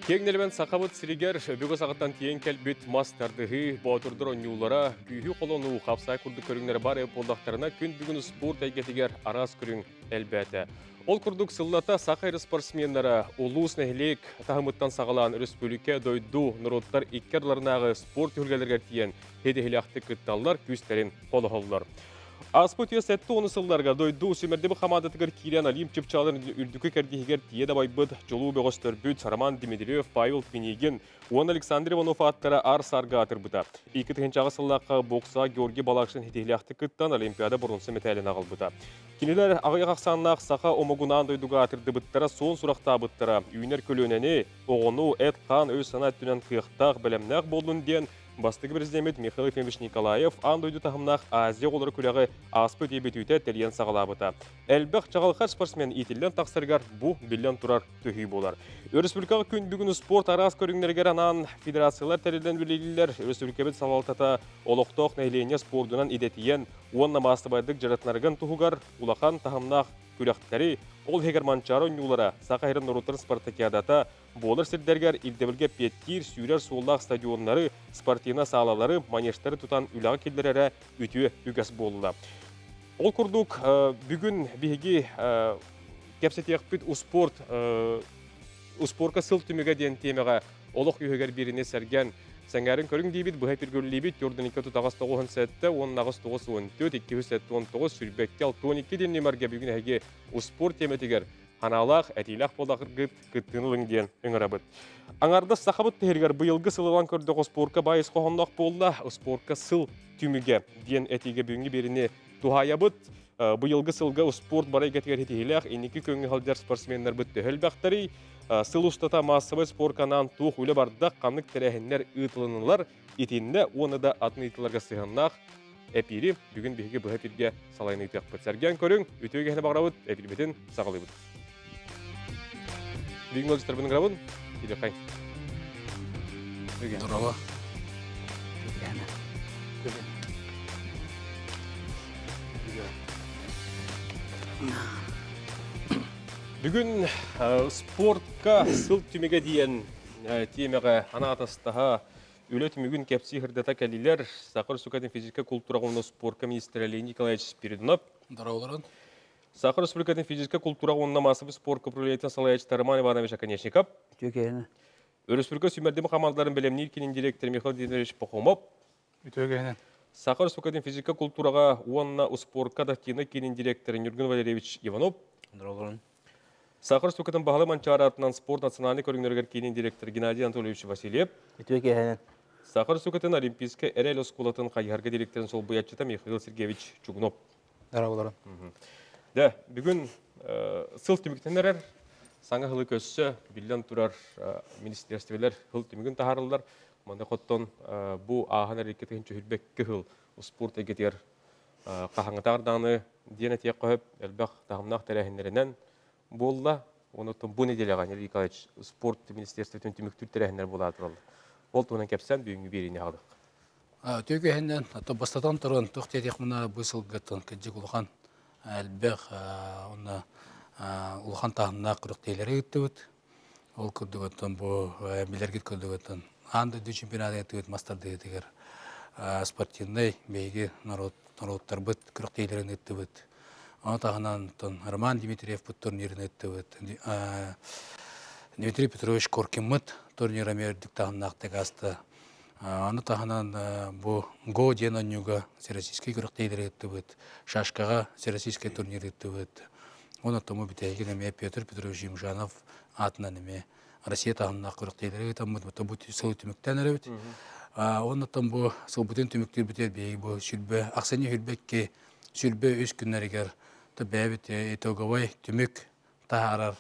Киэҥ нэлэмэн Сахабыт сиригэр өбүгэ саҕаттан тиийэн кэлбит мас тардыһыы, боотурдар оонньуулара, күүһү холонуу, хапсаай курдук көрүҥнэрэ баар эбит буоллахтарына, күн бүгүн спорт эйгэтигэр араас көрүҥ элбээтэ. Ол курдук сыллата саха эрэ спортсменнара улуус, нэһилиэк таһымыттан саҕалаан өрөспүүбүлүкэ, дойду, норуоттар икки ардыларынааҕы спорт түһүлгэлэригэр тиийэн ситиһиилээхтик кытталлар, күүстэрин холоһоллор. Ааспыт үйэ 70 сылларга дойду сүүмэрдээбит хамаандатыгар киирэн Олимп чыпчаалын үрдүкү кэрдииһигэр тиийэ дабайбыт чулуу бөҕөстөрбүт Роман Дмитриев, Павел Пинигин уонна Александр Иванов ааттара аар-саарга аатырбыта. 2000 сыллаахха бокса Георгий Балакшин ситиһиилээхтик кыттан Олимпиада боруонса мэтээлин аҕалбыта. Кинилэр аҕыйах ахсааннаах саха омугун аан дойдуга аатырдыбыттара, суон сурахтаабыттара, үүнэр көлүөнэни, оҕону эт-хаан өй-санаа өттүнэн кыахтаах, бэлэмнээх буоллун диэн Бастакы президеммит Михаил Ефимович Николаев аан дойду таһымнаах Азия оҕолоро күрэҕи ааспыт үйэ бүтүүтэ тэрийэн саҕалаабыта. Элбэх чаҕылхай спортсмен иитиллэн тахсарыгар бу биллэн турар төһүү буолар. Өрөспүүбүлүкэҕэ күн бүгүн спорт араас көрүҥнэригэр анаан федерациялар тэриллэн үлэлииллэр. Өрөспүүбүлүкэбит салалтата олохтоох нэһилиэнньэ спордунан идэтийэн уонна маастабайдык дьарыктанарыгын туһугар улахан таһымнаах күрэхтэри, ол иһигэр Манчаары оонньуулара, Саха сирин норуоттарын спартакиадата, Буолар сирдэригэр ирдэбилгэ эппиэттиир сүүрэр суоллаах стадионнары, спортивнай саалалары, манежтары тутан үлэҕэ киллэрэрэ үтүө үгэс буолла. Ол курдук, бүгүн биһиги кэпсэтиэхпит успуорт успуорка сыл түмүгэ диэн тиэмэҕэ олох үһүгэр биирини сэргэн сэҥээрин көрүҥ диибит, быһа пиргүллиибит, төрдүн 2 98 уонна 8 94 279 сүүрбэккэ 62 диэн нүмергэ бүгүн эһиги успуорт тиэмэтигэр ханаалаах, этиилээх буоллахыргыт кыттыыны ылыҥ диэн ыҥырабыт. Аҥардас сахабыт тиһиригэр быйылгы сылылан көрдөх успуорка баай ис хоһоонноох буолла, успуорка сыл түмүгэ диэн этиигэ бүгүҥҥү биэриини туһаайабыт. Быйылгы сылга успуорт бары эйгэтигэр ситиһиилээх инники күөҥҥэ сылдьар спортсменнарбыт төһө элбэхтэрий? Сыл устата маассабай спорканаан туох үлэ барда, ханнык тэрээһиннэр ыытылыннылар, итиннэ уонна да атын ыйытыыларга сыһыаннаах эпиири бүгүн биһиги быһа эпииргэ салайан ыытыахпыт. Сэргээн көрүҥ, үтүө киһини баҕарабыт, эпиирбитин саҕалыыбыт. Бүгүн ыалдьыттарбын ыҥырабын. Илихай. Здорово. Бүгүн спортка сыл түмүгэ диэн тиэмэҕэ анаатастаһа Үлэ түмүгүн кэпсии сырдата кэллилэр Саха Республикатын физическэй култуураҕа уонна спорка министрэ Леонид Николаевич Спиридонов, Здорово, Саха Республикатын физическэй култуураҕа уонна маассабай спорка управлениетын салайааччыта Роман Иванович Оконешников, Үтүө киһини. Өрөспүүбүлүкэ сүүмэрдэммит хамаандаларын бэлэмниир киинин директора Михаил Владимирович Пахомов, Үтүө киһини. Саха Республикатын физическэй култуураҕа уонна успуорка дактина киинин директора Ньургун Валерьевич Иванов, Здорово. Саха Республикатын баһылык Манчаары аатынан спорт национальнай көрүҥнэригэр киинин директор Геннадий Анатольевич Васильев, Үтүө киэһэнэн. Саха Республикатын Олимпийскай эрэл оскуолатын хайыһарга директорын солбуйааччыта Михаил Сергеевич Чугунов. Здорово. Дэ, бүгүн сыл түмүктэнэр эрэр. Саҥа сылы көрсө биллэн турар министерстволар сыл түмүгүн таһаараллар. Манна хоттон бу ааһан эрэр 2022 сыл спорт эйгэтигэр хаһаҥҥытааҕар даҕаны диэн этиэххэ сөп, элбэх таһымнаах тэрээһиннэринэн буолла. Онон бу нэдиэлэҕэ Нелли Николаевич спорт министерствотын түмүктүүр тэрээһиннэр буолаа тураллар. Ол туһунан кэпсээн бүгүҥҥү биэриини аҕалыах. Түөкүһүнэн бастатан туран туох диэтиэх бу сылгыттан кырдьык улахан элбэх уонна улахан таһымнаах күрэхтэһиилэри ыыттыбыт. Ол курдугуттан бу билэргит курдугуттан аан дойду чемпионата ыыттыбыт мас тардыһыытыгар спортивнай биһиги народ норуоттарбыт күрэхтэһиилэрин ыыттыбыт. Ону таһынан Роман Дмитриевпыт турнирын ыыттыбыт. Дмитрий Петрович Коркиммыт турнира эмиэ үрдүк таһымнаахтык ааста. Ону таһынан бу Го диэн оонньууга всероссийскай күрэхтэһиилэри ыыттыбыт, шашкаҕа всероссийскай турнир ыыттыбыт. Уонна тому бүтэһигин эмиэ Петр Петрович Юмжанов аатынан эмиэ Россия таһымнаах күрэхтэһиилэри ыытаммыт, бу сыл түмүктээн эрэбит. Оннуттан бу сылбытын түмүктүүрбүтүгэр биһиги бу сүрбэ ахсынньы 22 23 күннэригэр бэйэбит итоговай түмүк таһаарар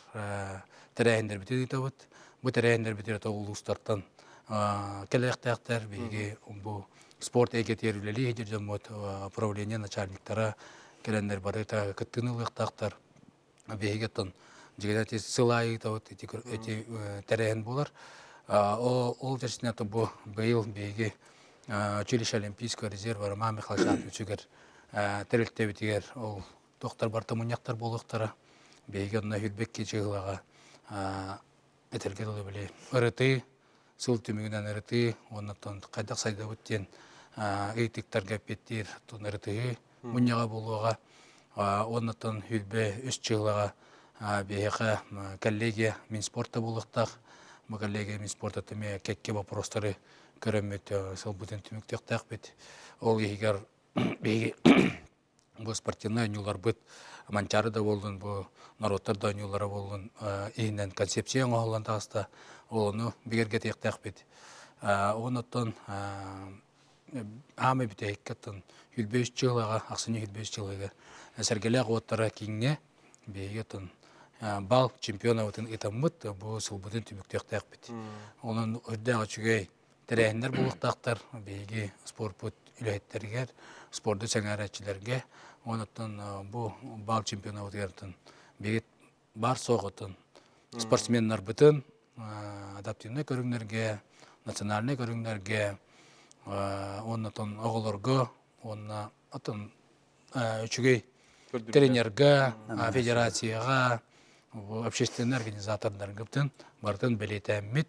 тэрээһиннэрбитин ыытабыт. Бу тэрээһиннэрбитигэр улуустартан кэлиэхтээхтэр. Биһиги бу спорт эйгэтигэр үлэлии сылдьар дьоммут управление начальниктара кэлэннэр бары кыттыыны ылыахтаахтар. Биһиги оттон дьиҥинэн ити сыл аайы ыытабыт ити ити тэрээһин буолар. Ол чэрчитинэн бу быйыл биһиги училище Олимпийского резерва Роман Михайлович Атовичыгар тэрилтэбитигэр ол туохтар барыта мунньахтар буолуохтара. Биһиги онно Хүрбэкки чыһылаҕа. Этэргэ дылы били ырытыы, сыл түмүгүнэн ырытыы, уоннаттан хайдах сайдабыт диэн ыйытыктарга эппиэттиир оттон ырытыһыы мунньаҕа буолуоҕа. Уоннаттан хүлбэ үс чыылаҕа биһиэхэ коллегия Минспорта буолуохтаах. Бу коллегия Минспорта эмиэ кэккэ боппуруостары көрөммүт сылбытын түмүктүөхтээхпит. Ол иһигэр биһиги бу спортивнай оонньууларбыт Манчаары да буоллун, бу норуоттар да оонньуулара буоллун иһинэн концепция оҥоһуллан таҕыста. Ол ону бигэргэтиэхтээхпит. Онон аамай бүтэһиккэ оттон хүлбэ үс чыылаҕа, ахсынньы хүлбэ үс чыылыгар Сэргэлээх уоттара кииҥҥэ биһиги оттон бал чемпионабытын ыытаммыт, бу сылбытын түмүктүөхтээхпит. Онон үрдээх үчүгэй тэрээһиннэр буолуохтаахтар биһиги спорпут үлэһиттэригэр, спорду сэҥээрээччилэргэ. Онон бу бал чемпионабытыгар биһиги баар суоҕутун спортсменнарбытын адаптивнай көрүҥнэргэ, национальнай көрүҥнэргэ уонна оҕолорго уонна атын үчүгэй тренерга, федерацияҕа, общественнай организатордаргыбытын барытын бэлиэтээммит,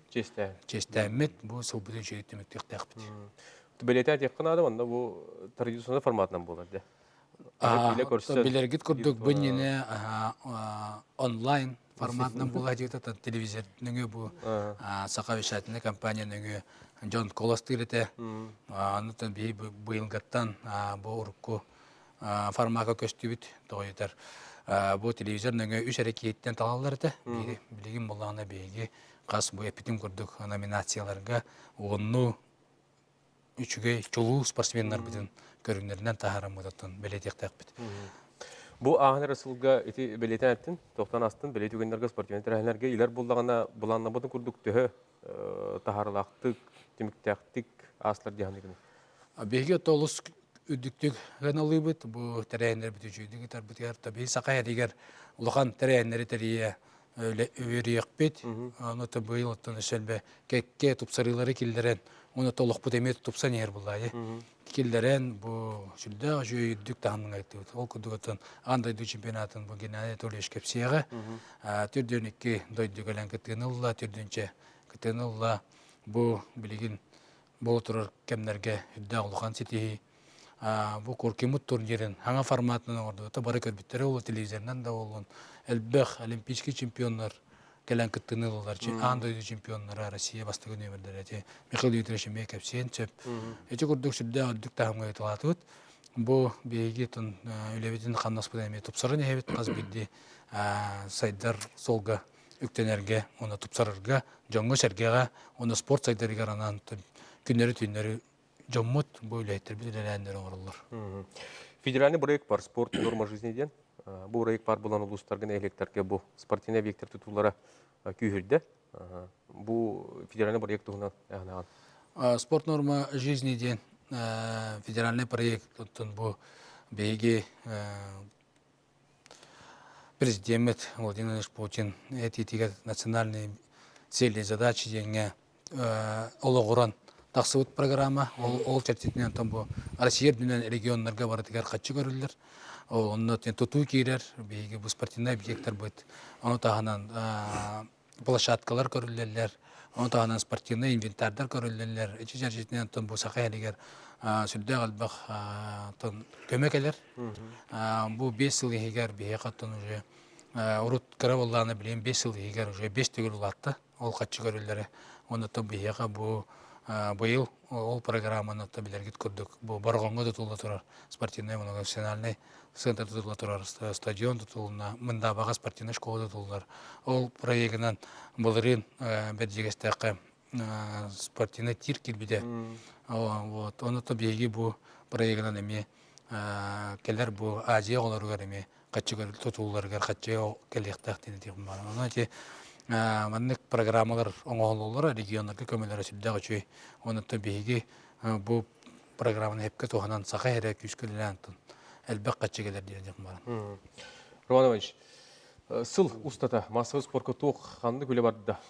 чиэстээммит бу сылбытын үчүгэй түмүктүөхтээхпит. Бэлиэтээн этиэххэ наада, онно бу традиционный форматынан буолар дэ. Билэргит курдук бу иннинэ онлайн форматынан буола дьиэтэ телевизор нөҥүө бу саха вещательнай компания нөҥүө дьон колостыыр этэ. Аны биһи быйылгаттан бу урукку формака көстүбүт тоҕойутар. Бу телевизор нөҥүө үс эрэ киһиттэн талаллар этэ. Билигин буоллаҕына биһиги хас бу эппитим курдук номинацияларга уонну үчүгэй чулуу спортсменнарбытын көрүҥнэринэн таһаараммытыттан бэлиэтиэхтээхпит. Бу ааһан эрэ сылга ити бэлиэтээн эттин, тохтон астын, бэлиэ түгэннэргэ спортивнай тэрээһиннэргэ илэр буллаҕына былааннаммытын курдук төһө таһаарылаахтык, түмүктээхтик аастылар дии саныыгын? Биһиги олус үрдүктүк ыаналыыбыт. Бу тэрээһиннэрбит үчүгэйдик ыытарбытыгар, биһи саха эригэр улахан тэрээһиннэри тэрийэ үөрүйэхпит. Ону быйыл оттон өссө кэккэ тупсарыылары киллэрэн, уонна олохпут эмиэ тупсан иһэр буллаайы. Киллэрэн бу сүрдээх үчүгэй үрдүк таһымҥа ыттыбыт. Ол курдук оттон аан дойду чемпионатын бу Геннадий Анатольевич кэпсиэҕэ. Түрдүн икки дойду кэлэн кыттыыны ылла, түрдүнчэ кыттыыны ылла. Бу билигин буола турар кэмнэргэ үрдээх улахан ситиһии. Бу Куркимут турнирын хаҥа форматынан оҥордубута бары көрбүттэрэ ол телевизорынан да буоллун элбэх олимпийский чемпионнар кэлэн кыттыыны ылаллар аан дойду чемпионнара Россия бастакы нүөмэрдэрэ ити Михаил Дмитриевич эмиэ кэпсиэн сөп ити курдук сүрдээх үрдүк таһымҥа ыытылаатыбыт бу биһиги үлэбитин хамнаспытын эмиэ тупсаран иһэбит хас биирдии сайдар суолга үктэнэргэ уонна тупсарарга дьоҥҥо-сэргэҕэ уонна спорт сайдарыгар анаан күннэри-түүннэри дьоммут бу үлэһиттэрбит үлэлээннэр оҥороллор. Федеральный проект бар спорт норма жизни диэн. Бу проект бар булан улуустарга нэһилиэктэргэ бу спортивный объектар тутуулара күүһүрдэ. Бу федеральный проект туһунан анаан. Спорт норма жизни диэн федеральный проект оттон бу биһиги президеммит Владимир Владимирович Путин этиитигэр национальные цели и задачи диэҥҥэ олоҕуран тахсыбыт программа. Ол чэрчитинэн оттон бу Россия үрдүнэн регионнарга барытыгар хаччы көрүллэр. Онно тутуу киирэр, биһиги бу спортивнай объектарбыт, ону таһынан площадкалар көрүллэллэр, ону таһынан спортивнай инвентардар көрүллэллэр. Ити чэрчитинэн оттон бу Саха иһигэр сүрдээх элбэх көмө кэлэр. Бу 5 сыл иһигэр биһиэхэ оттон уже урут кыра буоллаҕына билигин 5 сыл иһигэр уже 5 төгүл улаатта. Ол хаччы көрүллэрэ. Онно биһиэхэ бу быйыл ол программаны билэргит курдук бу Бороҕоҥҥо тутулла турар спортивнай многофункциональный центр тутулла турар стадион тутулунна, Мындаабаҕа спортивнай школа тутуллар. Ол проегынан былырыын Бэрдьигэстээххэ спортивный тир киирбитэ. Вот. Ону то биһиги бу проегынан эмиэ кэлэр бу Азия оҕолоругар эмиэ хаччыгар тутууларыгар хаччы кэлиэхтээх диэн этиэхпин баҕарабын. Онон ити маннык программалар оҥоһуллаллара регионнарга көмөлөрө сүрдээх үчүгэй. Онон биһиги бу программаны эпкэ туһанан саха эрэ күүскэ үлэлээн элбэх хаччы кэлэр диэн этиэхпин баҕарабын. Роман Иванович, сыл устата массовый спорка туох ханнык үлэ барда?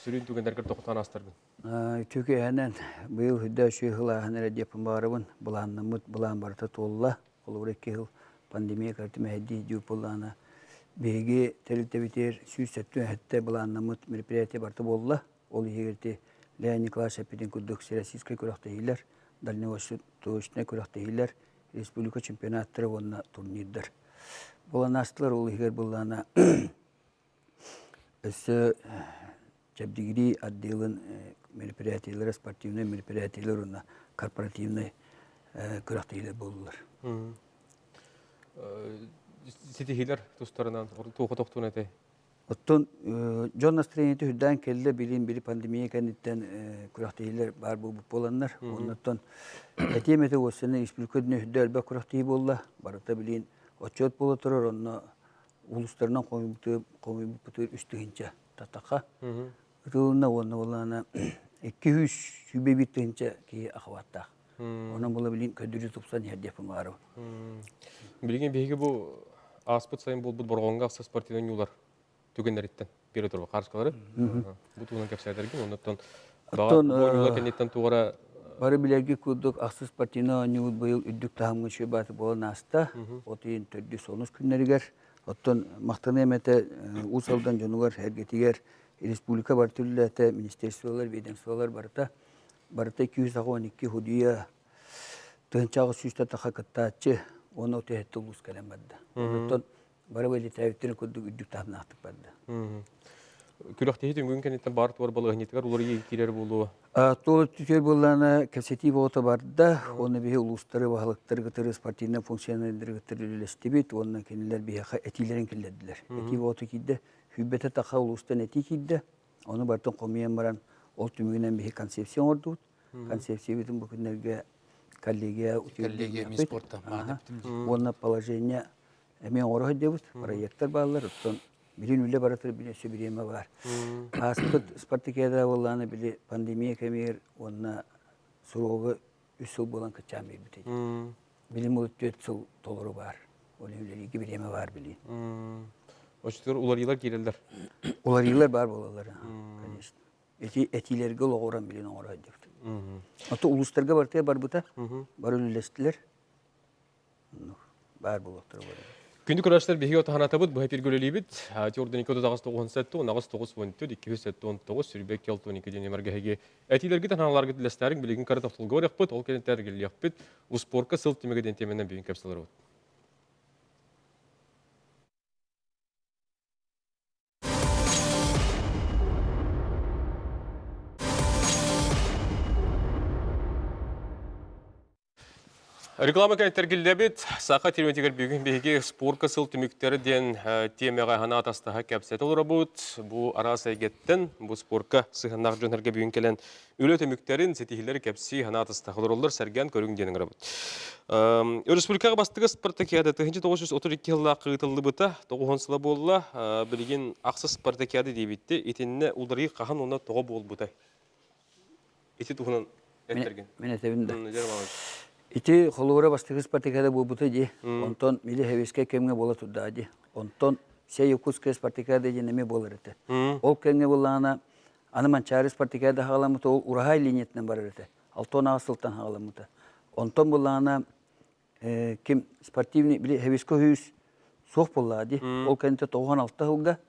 Сүрүн түгэннэргэр тохтоон астаргын. Үтүөкэһэнэн быйыл үрдэ үчүгэй сылааһын эрэ диэппин баҕарабын. Былааннаммыт былаан барыта туолла. Холобура икки сыл пандемия кэртимэһэйдии дьүүр буоллаҕына. Биһиги тэрилтэбитигэр 177 былааннаммыт мероприятие барыта буолла. Ол иһигэр ити Леонид Николаевич эппитин курдук всероссийскай күрэхтэһиилэр, дальневосточнай күрэхтэһиилэр, республика чемпионаттара уонна турнирдар. Буолан аастылар, ол иһигэр былаана өссө чэбдигирии отделын мероприятиелара, спортивнай мероприятиелар уонна корпоративнай күрэхтэһиилэр буоллулар. Ситиһиилэр тустарынан туоху тохтуун этэй? Оттон дьон настроениета үрдээн кэллэ, билин били пандемия кэнниттэн күрэхтэһиилэр баар буолбут буоланнар. Оннуттан этиэм этэ уоссаны республика үрдүнэн үрдэ элбэх күрэхтэһии буолла. Барыта билин отчуот буола турар, онно улуустарынан хомуйбуппутугар үс тыһыынча татаха ытылынна уонна буоллаҕына 221 тыһыынча киһи ахыбаттаах. Онон була билин көдүрү тупсан иһэр диэппин баарыбын. Билигин биһиги бу ааспыт сайын буолбут Борҕоҥҥо ахса спортивнай ньуулар түгэннэриттэн биэрэ турба хаарыскалары. Бу туһунан кэпсээтэргин, оннуттан оонньуулар кэнниттэн туора Бары билэрги курдук ахсыс спортивнай оонньуубут быйыл үрдүк таһымҥа үчүгэй бааты буолан ааста. От ыйын төрдүс онус күннэригэр. Оттон махтаныам этэ Уус Алдан дьонугар, эргэтигэр республика бар түллэтэ, министерстволар, ведомстволар барыта барыта 212 худуйа тыһынчаҕа сүүстэ таха кыттааччы уонна отуһэтте улуус кэлэн барда. Онтон бары бэлиэтээбиттэрин курдук үрдүк таһымнаахтык барда. Күрэхтэһии түмүгүн кэнниттэн баар туор балаһынньытыгар уларыйыы киирэр буолуо. Туол түтүөр буоллаана кэпсэтии боҕото барда. Уонна биһи улуустары, баһылыктары кытары спортивнай функционердары кытары үлэлэстибит уонна кинилэр биһиэхэ этиилэрин киллэрдилэр. Этии боҕото киирдэ. Сүүрбэтэ таха улуустан этии киирдэ. Ону барытын хомуйан баран, ол түмүгүнэн биһи концепция оҥордубут. Концепциябытын бу күннэргэ коллегия Коллегия Минспорта уонна положение эмиэ оҥоро сылдьабыт. Проектар бааллар. Оттон билин үлэ барытыр били өссө бириэмэ баар. Ааспыт спартакиада буоллаҕына били пандемия кэмигэр уонна суруогу үс сыл буолан кыччаан биэрбит этэ. Билим ол түөрт сыл толору баар. Ол үлэлииргэ бириэмэ баар билин. Оччотугар уларыйыылар киирэллэр. Уларыйыылар баар буолаллар, конечно. Эти этиилэргэ олоҕуран билин оҥоро сылдьыбыт. Ото улуустарга барытыгар барбыта, бары үлэлэстилэр. Баар буолуохтара бары. Күндү көрөөччүлэр биһиги отаһанатабыт, быһа эфиргэ үлэлиибит. Тиорден 289 19 14 279 сүрбэк 62 диэн нөмергэ Этиилэргит аналаргыт үлэстээриҥ билигин кара тохтолго барыахпыт, ол кэнниттэн эргиллиэхпит. Успуорка сыл түмүгэ диэн тиэмэнэн бүгүн кэпсэлэр Реклама кэнтэргиллэбит. Саха телевидениетигэр бүгүн биһиги спорка сыл түмүктэрэ диэн тиэмэҕэ санаа атастаһа кэпсэтэ олоробут. Бу араас эйгэттэн бу спорка сыһыаннаах дьон-сэргэ бүгүн кэлэн үлэ түмүктэрин, ситиһиилэри кэпсии санаа атастаһа олороллор, сэргээн көрүҥ диэн ыҥырабыт. Республикаҕа бастакы спартакиада 1932 сыллаах ыытыллыбыта, 90 сыла буолла. Билигин ахсыс спартакиада диэбитти. Итиннэ уларыйыы хаһан уонна тоҕо буолбутай? Ити туһунан эттэргин. Мин этэбин да. Ити холобура бастакы спартакиада буолбута дии. Онтон Мили Хэвискэй кэмҥэ буола турдаҕа дии. Онтон Вся Якутская спартакиада диэн эмиэ буолар этэ. Ол кэмҥэ буоллаҕына аны Манчаары спартакиада хаҕаламмыта ол Ураһай линиятынан барар этэ. 68 сылтан хаҕаламмыта. Онтон буоллаҕына ким спортивный били Хэвиско үс суох буоллаҕа дии. Ол кэнниттэн 96 сылга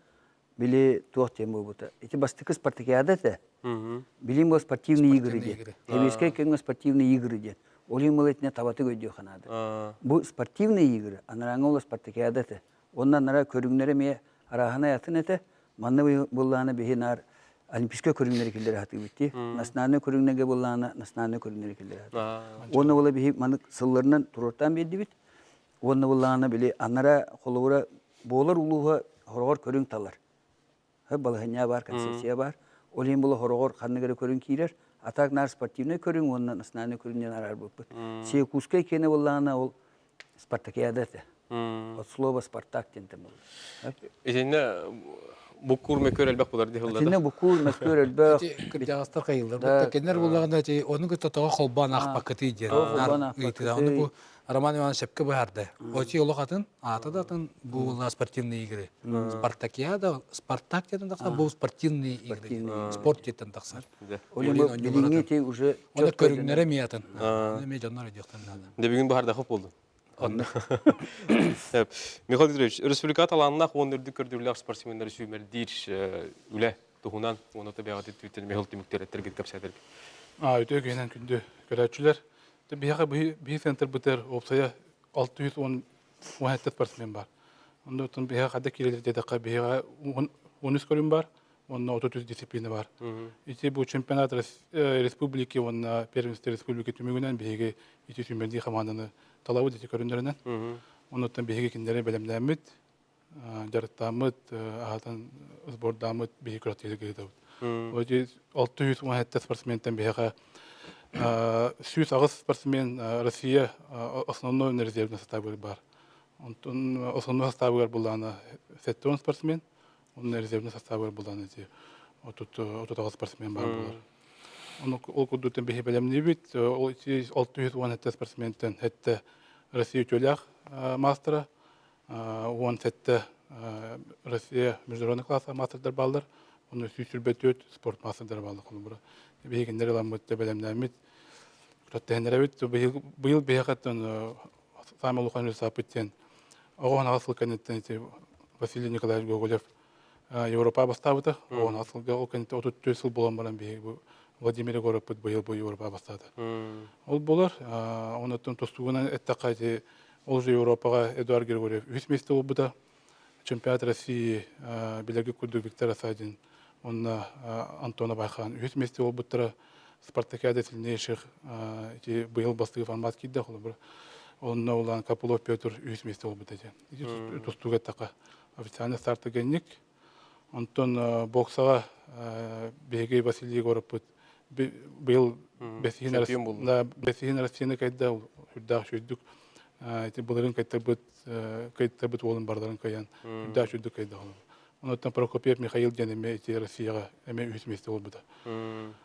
били туох диэн буолбута. Ити бастакы спартакиада этэ. Билим был спортивные игры диэн. Сэбиэскэй кэмҥэ спортивные игры диэн. Ол иһин был итинэ табатык өйдүөххэ наада. Бу спортивные игры, анарааҥҥа ол спартакиада этэ. Онно анараа көрүҥнэрэ эмиэ арааһынай атын этэ. Манна быллаана биһи наар олимпийскай көрүҥнэри киллэрэ сатыыбыт дии. Национальнай көрүҥнэргэ быллаана национальнай көрүҥнэри киллэрэ сатыыбыт. Уонна була биһи маннык сылларынан туруортаан биэрдибит. Уонна былаана били анара холобура буолар улууһа хороҕор көрүҥ талар. Балаһынньа бар, концепция бар. Ол иһин була хороҕор ханнык эрэ көрүҥ киирэр. А так наар спортивный көрүҥ уонна национальный көрүҥ диэн араарбыппыт. Сиекускай киэнэ буоллаҕына ол спартакиада этэ. От слова Спартак диэнтэн буолла. Итиннэ буккуур мөккүөр элбэх булар дии Итиннэ буккуур мөккүөр элбэх. Кырдьаҕастар хайыллар. Кинилэр буллаҕына ити ону кытта тоҕо холбоон аахпаккытый диэн ыйытыылар. Ону бу Роман Иванович сөпкө быһаарда. Очи олох атын, аата да атын бу спортивные игры. Спартакиада, Спартак диэн тахсар, бу спортивные игры. Спорт диэн тахсар. Билиҥҥи уже Оны көрүҥнэрэ эмиэ атын. Эмиэ дьоннор өйдүөхтэн наада. Дэ бүгүн быһаардахып болду. Оннук. Михаил Дмитриевич, республика талааннаах уонна үрдүк көрдөрүүлээх спортсменнары сүүмэрдиир үлэ туһунан уонна табиҕаты түүттэн мехал түмүктэр эттэргит кэпсээтэргит. Үтүө күнүнэн күндү көрөөччүлэр. Биһиэхэ биһи центрбытыгар уопсайа 610 17 спортсмен бар. Онно оттон биһиэхэ хадда киирэлэр диэтэххэ биһиэхэ 13 көрүҥ бар, уонна 33 дисциплина бар. Ити бу чемпионат республики уонна первенство республики түмүгүнэн биһиги ити сүүмэрдии хамаанданы талабыт ити көрүннэринэн. Оннуттан биһиги кинилэри бэлэмнээммит, дьарыктааммыт, аһатан сбордааммыт биһиги күрэхтэһиигэ ыытабыт. Ити 617 спортсментэн биһиэхэ 108 спортсмен Россия основной резервный составыгар баар. Онтон основной составыгар буллаана 70 спортсмен, онно резервный составыгар буллаана ити 38 спортсмен баар буолар. Ону ол курдуктан биһи бэлэмниибит. Ол ити 617 спортсментэн хэтте Россия үтүөлээх маастара, 17 Россия международный класса маастардар бааллар. Онно 124 спорт маастардара бааллар холобура. Биһигиннэр ыламмыт, бэлэмнээммит, күрэхтэһиннэрэбит. Быйыл биһиэхэттэн саамай улахан үлэ диэн оҕо аҕыс сыл кэнниттэн ити Василий Николаевич Гоголев Европа бастаабыта. Оҕо аҕыс сылга ол кэнниттэн 34 сыл буолан баран биһиги бу Владимир Егоровпут быйыл бу Европа бастаата. Ол буолар. Онуттан тустуугунан эттэххэ ити ол же Европаҕа Эдуард Григорьев үһүс миэстэ буолбута. Чемпионат России билэргэ курдук Виктор Асадин уонна Антон Абайхан үһүс миэстэ буолбуттара. Спартакиада сильнейших ити быйыл бастакы формат киирдэ холобура. Онно улаан Копылов Петр үһүс миэстэ буолбута диэн. Ити тустууга эттэххэ официальный старт генник. Онтон боксаҕа биһиги Василий Егоровпут быйыл бэсиһин Россияны кайда үрдээх сүүрдүк ити былырын кайтарбыт кайтарбыт уолун бардарын кыайан үрдээх сүүрдүк кайда Онуттан Прокопьев Михаил диэн эмиэ ити Россияҕа эмиэ үһүс миэстэ буолбута.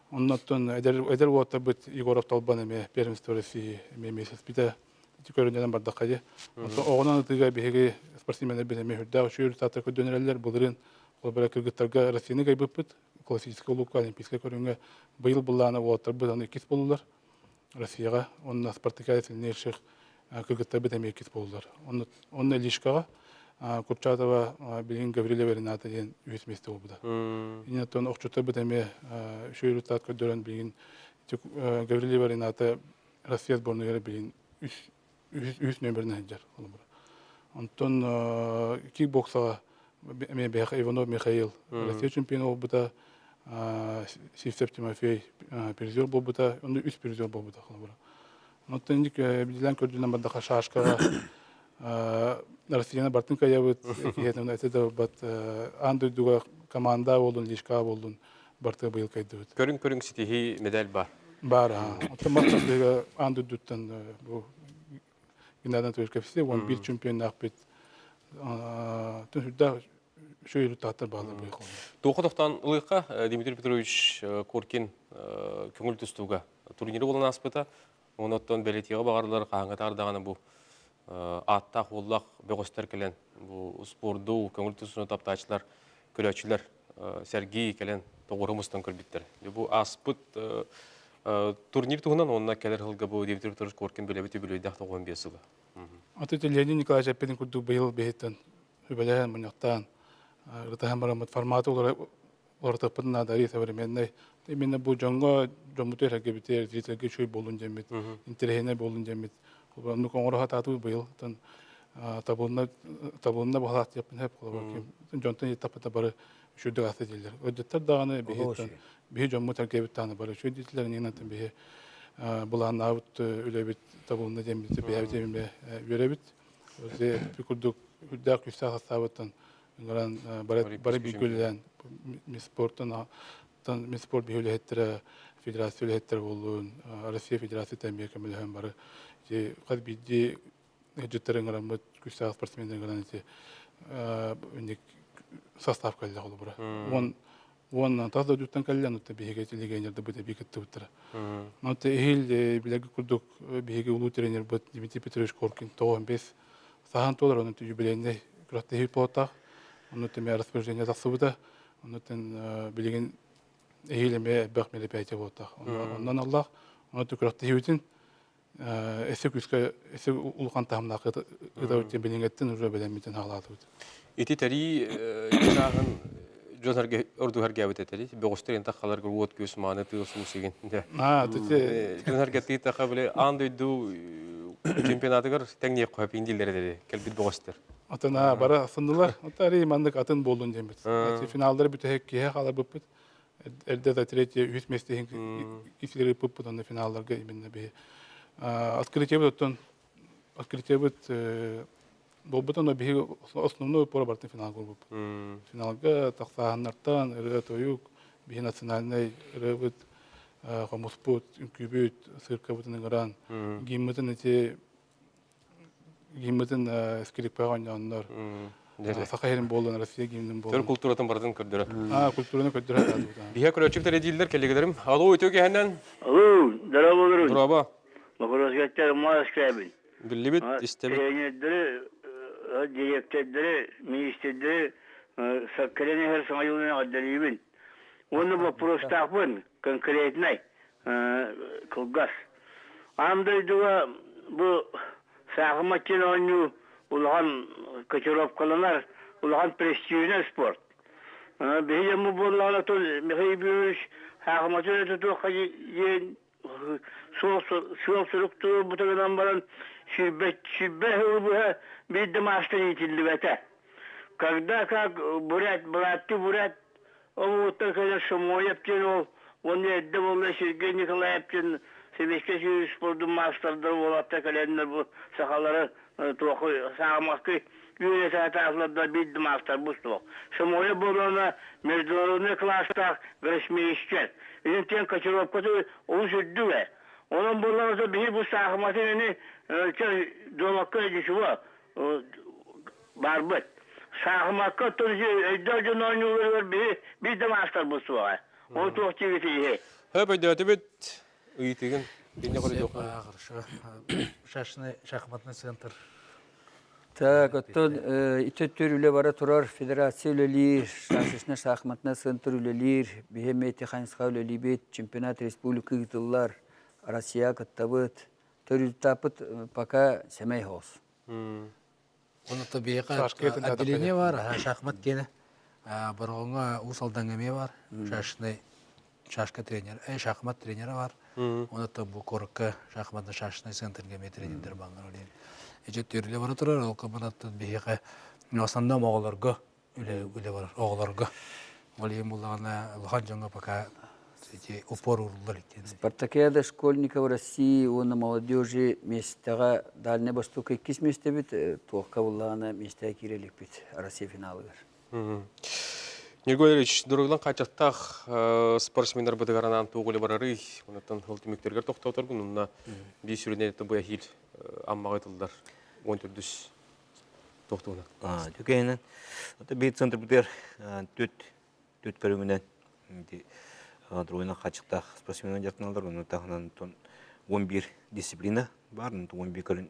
Оннуттан эдэр уолаттарбыт Егоров Толбан эмиэ первенство России эмиэ месяц бүтэ ити көрүнэн бардахха дии. Онтон оҕонон ытыыга биһиги спортсменнарбыт эмиэ үрдээх үчүгэй результаттар көрдөнөрөллөр. Былырыын холобура кыргыттарга Россияны кыайбыппыт. Классическай улуукка олимпийскай көрүҥҥэ быйыл былаана уолаттарбыт аны иккис буоллулар. Россияҕа уонна Спартакиада сильнейших кыргыттарбыт эмиэ иккис буоллулар. Онно Лишкаҕа Курчатова билигин Гаврилова Рената диэн үһүс миэстэ буолбута. Иннинэ охчуттарбыт эмиэ үчүгэй результат көрдөрөн билигин Гаврилова Рената Россия сборныгар билигин үһүс нөмеринэн сылдьар холобура. Онтон кикбоксаҕа эмиэ биһиэхэ Иванов Михаил Россия чемпиона буолбута, Сивцев Тимофей призер буолбута, онно үс призер буолбута холобура. Онтон инник билэн көрдүнэн бардаха шашкаҕа Россияны бартын кыайабыт, киһиэтин этэ да бат аан дойдуга команда буоллун, лишка буоллун барты быйыл кайдыбыт. Көрүҥ-көрүҥ ситиһии медаль бар. Бар, оттон мас аан дойдуттан бу Геннадий Анатольевич кэпсиэ, 11 чемпионнаахпыт. Түн үчүгэй результаттар бааллар быйыл. Туохха тохтоон ылыахха Дмитрий Петрович Коркин көҥүл тустууга турниры буолан ааспыта. Онон бэлитиэҕэ баҕарылар хаһааҥҥытаар даҕаны бу ааттаах уоллаах бөҕөстөр кэлэн бу спорду көҥүл тустууну таптааччылар көрөөччүлэр сэргии кэлэн тоҕуоруһа мустан көрбүттэр. Бу ааспыт турнир туһунан уонна кэлэр сылга бу Дмитрий Петрович Коркин билэбит үбүлүөйдээх 95 сыла. Аты Леонид Николаевич эппитин курдук быйыл биһиттэн үбэлэһэн, мунньахтаан, ырытыһан бараммыт форматы уларытыахпытын наада современный. Именно бу дьоҥҥо дьоммутугар эргибитигэр зрительгэ үчүгэй буоллун диэммит, интэриэһинэй буоллун диэммит. Оннук оҥоро сатаатыбыт быйыл. Табылына табылына баһылаах диэппин сөп холобур дьонтон иттаппыта бары үчүгэй аста дииллэр. Өддөттөр даҕаны биһиттэн биһи дьоммут эргэбит даҕаны бары үчүгэй диэтилэр иннинэн биһи былааннаабыт үлэбит табылына диэммит биһэбит эмиэ үөрэбит. Курдук үрдээх күүстээх састаабыттан ыҥыран бары бииргэ үлэлээн спортан мин спорт биһи үлэһиттэрэ федерация үлэһиттэрэ буоллун Россия федерацията эмиэ көмөлөһөн бары ити хас биирдии ыалдьыттары ыҥыраммыт күүстээх спортсменнары ыҥыран ити инник состав кэллэ холобура уон уон тас дойдуттан кэллэ онно биһиги ити легионердарбыт эбии кыттыбыттара онно эһиил билэргэ курдук биһиги улуу тренербит Дмитрий Петрович Коркин 95 саһаан туолар онно юбилейнай күрэхтэһии буолуохтаах онно эмиэ распоряжение тахсыбыта оннуттан билигин эһиил эмиэ элбэх мероприятие буолуохтаах онон аллаах онно күрэхтэһиибитин. Эссе күүскэ эссе улахан таһымнаах ытабыт диэн билиҥҥэттэн уже бэлэммитин хаалаатыбыт. Ити тэрии чааһын дьон ордук эргээбит этэрий бөҕүстэр интах халаргар уот күөс мааны тыал суусигин дьон эргэтии таха били аан дойду чемпионатыгар тэҥниэх хөп индилер этери кэлбит бөҕөстөр. Атын бара асындылар. Отари маннык атын болдун диэмбит. Финалдары бүтэһик киһи хааларбыппыт. Эрдэ да третье үһүс миэстэ иһин ыппыппыт онно финалларга именно биһи открытиебыт оттон открытиебыт буолбут онно биһи основной упора бартын финалга буолбуппут. Финалга тахсааһыннартан ырыа-тойук биһи национальнай ырыабыт хомуспут, үҥкүүбүт, циркабытын ыҥыран гиммытын ити гиммытын скрипкаҕа оонньооннор саха иһин буоллун Россия гимнин буоллун. Төр культуратын барытын көрдөрө. А, культураны көрдөрө Биһэ көрөөччүктэр дииллэр кэллигилэрим. Алло, үтүө киһинэн. Алло, здорово, Здорово. Вопросгаттар Москвабын. Биллибит, истэбит. Тренердери, директордары, министрдери кэлэн иһэр саҥа дьылынан эҕэрдэлиибин. Уонна боппуруостаахпын, конкретнай, кылгас. Аан дойдуга бу саахымат диэн оонньуу улахан котировкаланар, улахан престижнэй спорт. Биһи дьоммут буоллаҕына, Михаил Ефимович саахыматы эрэ тутуохха диэн суол сурук туруорбута гынан баран 20 сылы быһа биир да маастар иитиллибэтэ. Когда как бурят, бырааттыы бурят омугуттан кэлэр Шомоев диэн уол уонна эрдэ буолла Сергей Николаев диэн Сэбиэскэй Союз спордун маастардара уолаттар кэлэннэр бу сахалары туоху саамакы үөрэтэ сатаатылар да биир да маастарбыт суох. Шомоев буоллаҕына международный класстаах гроссмейстер. Итинтэн котировката олус үрдүк ээ. Онон буоллаҕына биһи бу саахыматын ини дуобакка ничего барбыт. Саахымакка өйдөөх дьон оонньууларыгар биһи биир да маастарбыт суоҕа. Ол туох диэбит иһи. Хөп өйдөөтүбүт ыйытыгын кинне көрүдүөххэ. Хорошо. Шашный шахматный центр. Так, оттон ити өттүр үлэ бара турар, федерация үлэлиир, шашечный шахматный центр үлэлиир, биһи эмиэ ити хайысха үлэлиибит, чемпионат республика ыытыллар, Россия кыттабыт. Төрүттаппыт пока сэмэй хоос. Оны то биһиэхэ отделение бар, шахмат диэни. Бороҕоҥҥо Уус Алдаҥҥа эмиэ бар, шашный шашка тренер, шахмат тренера бар. Оны то бу куоракка шахматный шашный центрга эмиэ тренердер бааллар олен. Эче төрүлэ бара турар, ол кыманаттан биһиэхэ основном оҕолорго үлэ үлэ барар оҕолорго. Ол иһин буллаҕына улахан дьоҥҥо пока эти упор ууруллар иккиэн. Спартакиада школьников России уонна молодежи миэстэҕэ Дальнай Востокка иккис миэстэбит, туохха буллаҕына миэстэҕэ киирэ иликпит Россия финалыгар. Ньургун Ильич, доруобуйалан хааччахтаах спортсменнарбытыгар анаан туох үлэ барарый? Онтон ол түмүктэригэр тохтооторгун, онно биир сүрүнэ бу эһиил Аммаҕа ытыллар 14 тохтууна. Түкэйинэн, биир центрбытыгар түт түт көрүҥүнэн доруобуйанан хааччахтаах спортсменнар дьарыктаналлар, ону таһынан 11 дисциплина баар, 11 көрүҥ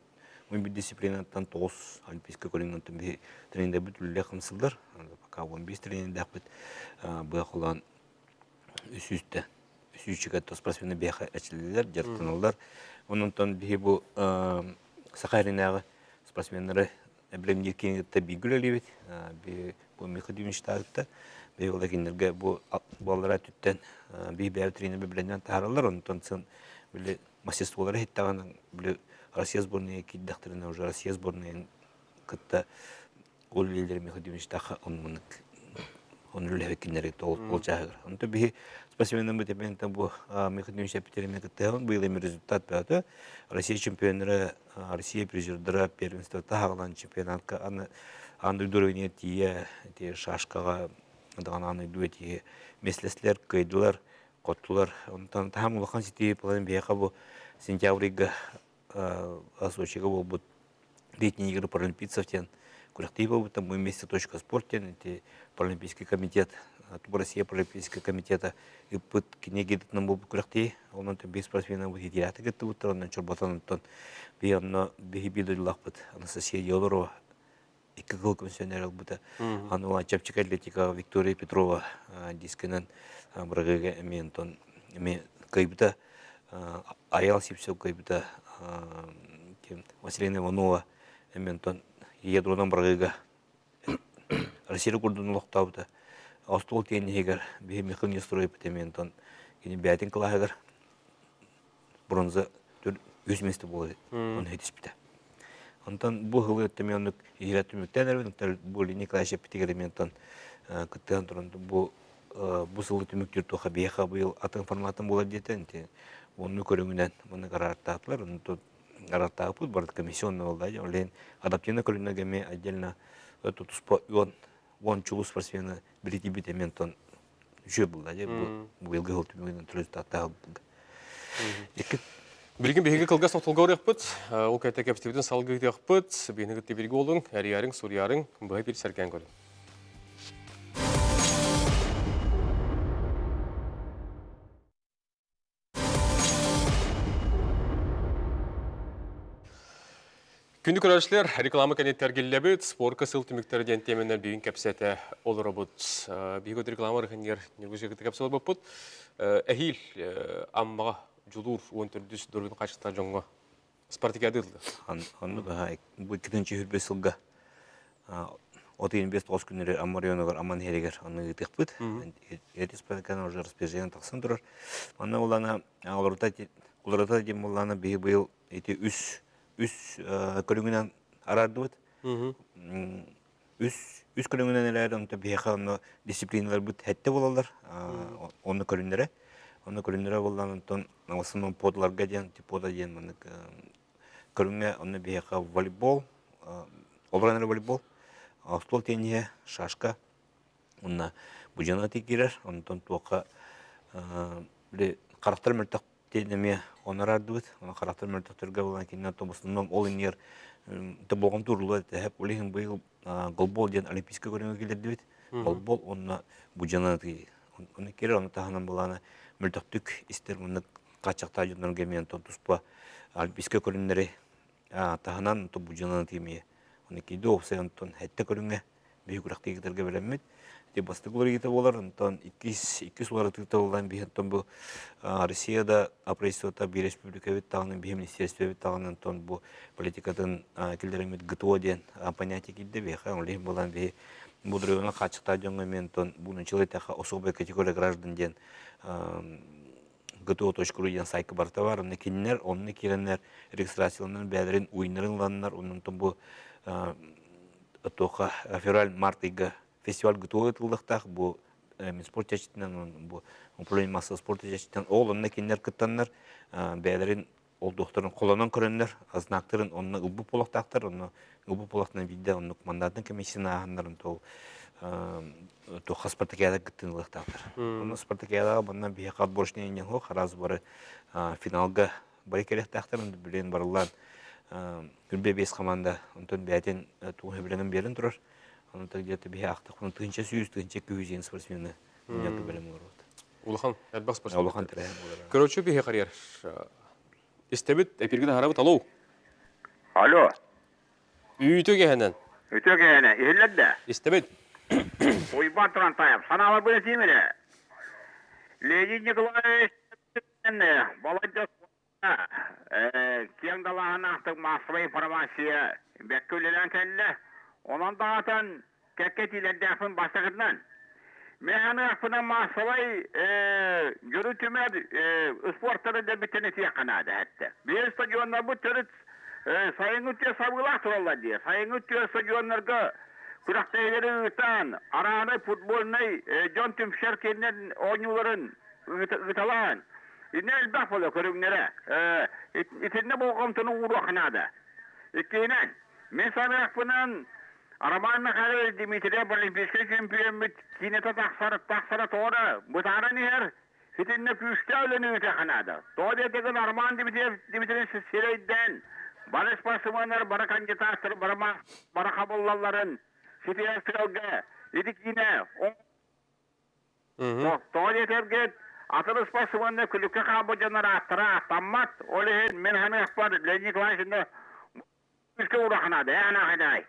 11 дисциплинаттан 9 олимпийскай көрүҥ биһи тренердэрбит үлэлиэх хамсыыллар, пока 15 тренердээхпит быа холоон үсүүстэ үсүүчүгэ спортсмены биһиэхэ эчиллэллэр, дьарыктаналлар. Онон биһи бу Саха эринээҕи спортсменнары бэлэмниир киин кытта бииргэ үлэлиибит. Бу Михаил Дмитриевичтаахытта биһи ол кинилэргэ бу буоллара өттүттэн биһи бэйэбит тренербит бэлэмнээн таһаараллар. Онтон сын били мастерстволара иһиттэҕинэ били Россия сборная киирдэхтэринэ уже Россия сборнайын кытта ол үлэлэри Михаил Дмитриевичтаахха оннук он үлэһит кинилэри ол чааһыгар. Онто биһи спортсменнарбыт эппиэнтэн бу Михаил Дмитриевич эппитерин кыттыһабын быйыл эми результат бөҕөтө. Россия чемпионнара, Россия призердара первенствота хаалан чемпионатка аны аан дойду уровеньга тиийэ тиийэ шашкаҕа даҕаны аан дойду тиийэ миэстэлэстилэр, кыайдылар, хоттулар. Онтон таһам улахан ситиһии планын биһиэхэ бу сентябрьга Сочига буолбут летние игры паралимпийцев диэн күрэхтэһии буолбута. Мы вместе точка спорт диэн ити паралимпийский комитет, Россия паралимпийский комитета ыппыт кини гидытынан буолбут күрэхтэһии. Онон биир спортсмены иитиилээхтик кыттыбыттар, онон чорботон онтон биһи онно биһи биир дойдулаахпыт Анастасия Елорова икки кыл көмүсүөннэр ылбыта. Аны чэпчэки атлетика Виктория Петрова дискэнэн бырагыга эмиэ онтон эмиэ кыайбыта. Айал Сипсев кыайбыта. Василина Иванова эмиэ ядронан бырагыыга Россия курдун олохтообута. Остуол тиэнниһигэр биһи Михаил Нестерович эмиэ онтон кини бэйэтин кылааһыгар бронза үс миэстэ буола оны хитиспитэ. Онтон бу сылы өттө оннук иһирэ түмүктээн эрбин бу Николаевич эппитигэр эмиэ онтон кыттыһан туран бу бу сылы түмүктүүр туха биһиэхэ быйыл атын форматын буолар диэтэ онну көрүҥүнэн маннык араартаатылар онтон араартаабыппыт барыт комиссионный буолла ол иһин адаптивный көрүҥнэргэ эмиэ отдельно туспа уон уон чулуу спортсмены билитийбит эмиэ онтон үчүгэй буолла дии бу быйылгы сыл түмүгүнэн результаттаах Икки Билигин биһиги кылгас тохтолго барыахпыт. Ол кэннэ кэпсэтиибитин салгыытыахпыт. Биһиги кытта бииргэ буолуҥ, эрийээриҥ, суруйаарыҥ, быһа биир сэргээн көрүҥ. Күндү көрөөччүлэр, реклама кэнниттэн эргиллэбит. Спорка сыл түмүктэрэ диэн тиэмэнэн бүгүн кэпсэтэ олоробут. Биһиги реклама ырыһынньыгар Ньургусыгыты кэпсэ олорбуппут. Эһиил Аммаҕа Дьулуур 14 доруобуйатын хаачыстыбалаах дьоҥҥо спартакиада ыытыллар. Оннук бу 2-сүүрбэ сылга 35 күннэри Амма районугар Амман иһэригэр аны ыытыахпыт. Эти спартакиада уже распоряжение тахсан турар. Манна буллана уларыта диэн буллана биһи быйыл ити үс үс көрүҥүнэн араардыбыт. Үс үс көрүҥүнэн эрээри онто биһиэхэ онно дисциплиналарбыт хэттэ буолаллар. Онно көрүннэрэ. Онно көрүннэрэ буоллаан онтон в основном подларга диэн типода диэн маннык көрүҥҥэ онно биһиэхэ волейбол, олорон эрэ волейбол, остуол тенниһэ, шашка уонна будьана киирэр. Онтон туохха били харахтар мөлтөх Тиэн эмиэ онорардыбыт. Оны харахтар мөлтөхтөргө буолан кининэн томустунном ол иннигэр болҕомто ууруллар этэ. Ол иһин быйыл голбол диэн олимпийскай көрүҥҥэ киллэрдибит. Голбол уонна будьана оны кирер оны таһынан булаана мөлтөхтүк истэр уонна хааччахтаах дьоннорго эмиэ онтон туспа олимпийскай көрүҥнэри таһынан будьана эмиэ оны кийди уопсай онтон хэттэ көрүҥҥэ биһи күрэхтэһиилэргэ бэлэммит. Ити бастакы уларыйыыта буолар, онтон иккис иккис уларытыыта буолан биһи онтон бу Россия да правительствота биир республикабыт даҕаны биһи министерствобыт даҕаны онтон бу политикатын киллэриммит ГТО диэн понятие киирдэ биһиэхэ ол иһин буолан биһи бу района хааччахтаах дьоҥҥо эмиэ онтон бу нуччалыы особая категория граждан диэн ГТО.ру диэн сайка барыта бар. Онно кинилэр онно киирэннэр регистрацияланан бэйэлэрин уйнарын ыланнар, онтон бу туохха февраль-март ыйга фестиваль ГТО ыытыллыахтаах. Бу спорт чэрчитинэн, бу управление массового спорта чэрчитинэн ол онно кинилэр кыттаннар бэйэлэрин ол туохтарын холонон көрөннөр, знактарын онно ылбыт буолуохтаахтар, онно ылбыт буолуохтарына биирдэ оннук мандатын комиссияны ааһаннарын то туохха спартакиада кыттыыны ылыахтаахтар. Онно спартакиадаҕа манна биһиэхэ отборочный инньэ суох, араас бары финалга бары кэлиэхтээхтэр, билигин барыллаан күрбэ биэс команда онтон бэйэтин тугу сөбүлэнэн биэрэн турар. Онон где-то биһи аахтахпына 1100, 1200 спортсмены мунньахха бэлэм олорбут. Улахан, элбэх спортсмен. Улахан тэрээһин буолар. Короче, биһи карьер. Истэбит, эпиргин аһарабыт, алло. Алло. Үтүө кэһэнэн. Үтүө кэһэнэ, иһиллэр да? Истэбит. Уйбаан Турантаев, санаалар бу этиим эрэ. Леонид Николаевич балайда Киэҥ далааһыннаахтык маассабай информация бэркэ үлэлээн кэллэ. Онон даҕатан кэккэ этиилэрдээхпин бастакытынан. Мин саныахпынан маассабай дьону түмэр спортары дэбиттэн этиэххэ наада эттэ. Биир стадионнарбыт төрүт сайыҥҥы үтүө сабыылаах тураллар дии. Сайыҥҥы үтүө стадионнарга күрэхтэһиилэри ыытан, араанай футбольнай дьон түмсэр кииннэр оонньууларын ыыталаан, Иннэ элбэх буолар көрүҥнэрэ. Итиннэ болҕомтону ууруохха наада. Иккиһинэн, мин саныахпынан, Роман Михайлович Дмитриев олимпийскай чемпиоммут киинэтэ тахсар, тахсара тоҕо да бытааран иһэр, итиннэ күүстээх үлэни ыытыахха наада. Тоҕо диэтэххинэ Роман Дмитриев Дмитриевич сирэйдээн бары спортсменнар, бары кандидаттар, бары, бары хабыллалларын ситиһэр сыалга ити киинэ Тоҕо диэтэргит, атын ыспарсыбаннай күлүккэ хаалбыт дьоннор ааттара ааттаммат. Ол иһин мин саныахпар Леонид Николаевич иннэ күүскэ ураханаада, ээ анаахынаай.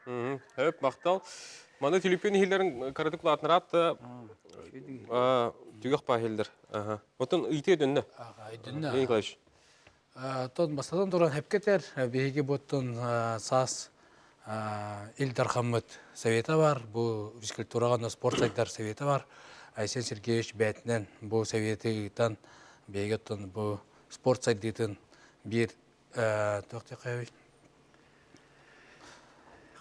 Хөп, махтал. Маны түлүппүн иһиллэрин каратык улаатынраат да түгэх паа иһиллэр. Отон ыйытыы өдөннө. Өйдөннө. Леонид Николаевич. Тон бастатан туран хепкетер биһиги буоттун саас Ил Дархаммыт совета бар, бу физкультураҕа спорт сайдар совета бар. Айсен Сергеевич бээтинэн бу советы ыытан биһиги оттон бу спорт сайдыытын биир